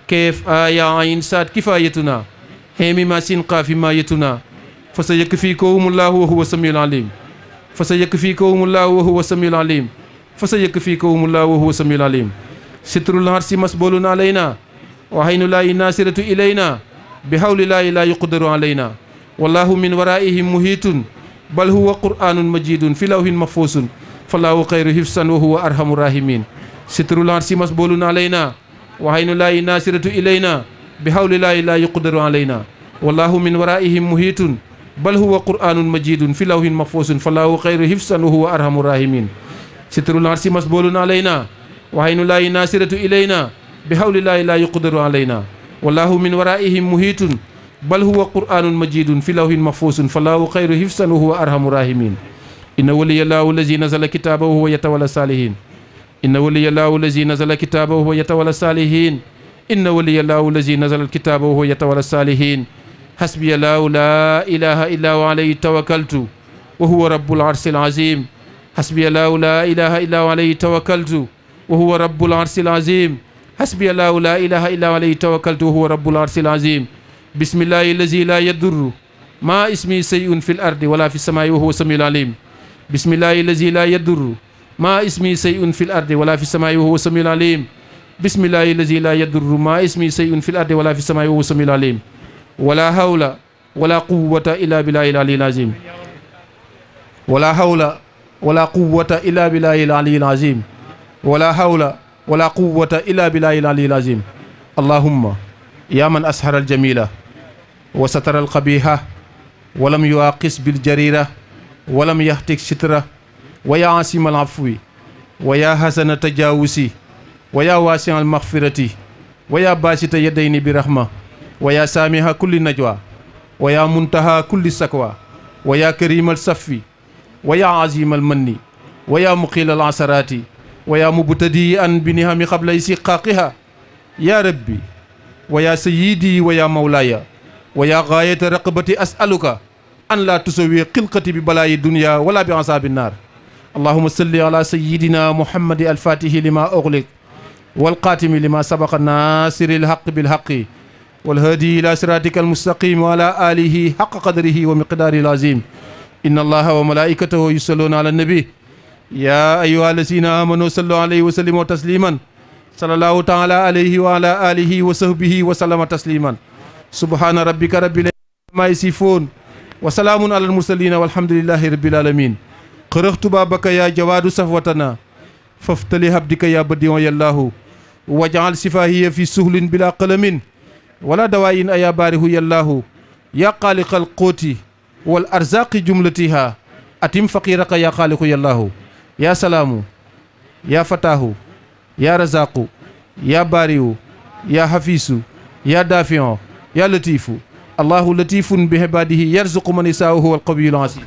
كيف آية عين ساد كفايتنا حميم سين قاف مايتنا فسيكفيكم الله وهو السميع العليم فسيكفيكم الله وهو السميع العليم فسيكفيكم الله وهو السميع العليم ستر الحرس مسبول علينا وعين الله ناصرة إلينا بحول الله لا يقدر علينا والله من ورائهم محيط بل هو قرآن مجيد في لوح محفوظ فالله خير حفظا وهو أرحم الراحمين ستر الحرس مسبول علينا وعين الله ناصرة إلينا بحول الله لا يقدر علينا والله من ورائهم محيط بل هو قرآن مجيد في لوح محفوظ فالله خير حفظا وهو أرحم الراحمين ستر العرش مسبول علينا وعين الله ناصرة إلينا بحول الله لا يقدر علينا والله من ورائهم محيط بل هو قرآن مجيد في لوح محفوظ فالله خير حفظا وهو أرحم الراحمين إن ولي الله الذي نزل كتابه وهو يتولى الصالحين إن ولي الله الذي نزل كتابه وهو يتولى الصالحين إن ولي الله الذي نزل الكتاب وهو يتولى الصالحين حسبي الله لا إله إلا هو عليه توكلت وهو رب العرش العظيم حسبي الله لا إله إلا هو عليه توكلت وهو رب العرش العظيم حسبي الله لا إله إلا هو عليه توكلت وهو رب العرش العظيم بسم الله الذي لا يضر ما اسمه شيء في الأرض ولا في السماء وهو السميع العليم بسم الله الذي لا يضر ما اسمه شيء في الأرض ولا في السماء وهو السميع العليم بسم الله الذي لا يضر ما اسمه شيء في الأرض ولا في السماء وهو السميع العليم ولا حول ولا قوة إلا بالله العلي العظيم ولا حول ولا قوة إلا بالله العلي العظيم ولا حول ولا قوة إلا بالله العلي العظيم اللهم يا من أسهر الجميلة وستر القبيحة ولم يواقس بالجريرة ولم يهتك سترة ويا عاصم العفو ويا حسن التجاوز ويا واسع المغفرة ويا باسط يدين برحمة ويا سامح كل نجوى ويا منتهى كل سكوى ويا كريم الصف ويا عظيم المن ويا مقيل العثرات ويا مبتدئا بنعم قبل استحقاقها يا ربي ويا سيدي ويا مولاي ويا غاية رقبتي أسألك أن لا تسوي قلقتي ببلاء الدنيا ولا بعذاب النار اللهم صل على سيدنا محمد الفاتح لما أغلق والقاتم لما سبق الناصر الحق بالحق والهادي إلى صراطك المستقيم وعلى آله حق قدره ومقداره العظيم إن الله وملائكته يصلون على النبي يا أيها الذين آمنوا صلوا عليه وسلموا تسليما صلى الله تعالى عليه وعلى آله وصحبه وسلم تسليما سبحان ربك رب العزة عما يصفون وسلام على المرسلين والحمد لله رب العالمين قرأت بابك يا جواد صفوتنا فافتلي عبدك يا بديع يا الله واجعل شفاهي في سهل بلا قلم ولا دواء يا باره يا الله يا خالق القوت والأرزاق جملتها أتم فقيرك يا خالق يا الله يا سلام يا فتاه يا رزاق يا بارئ يا حفيظ يا دافع يا لطيف الله لطيف بعباده يرزق من يشاء وهو القوي العزيز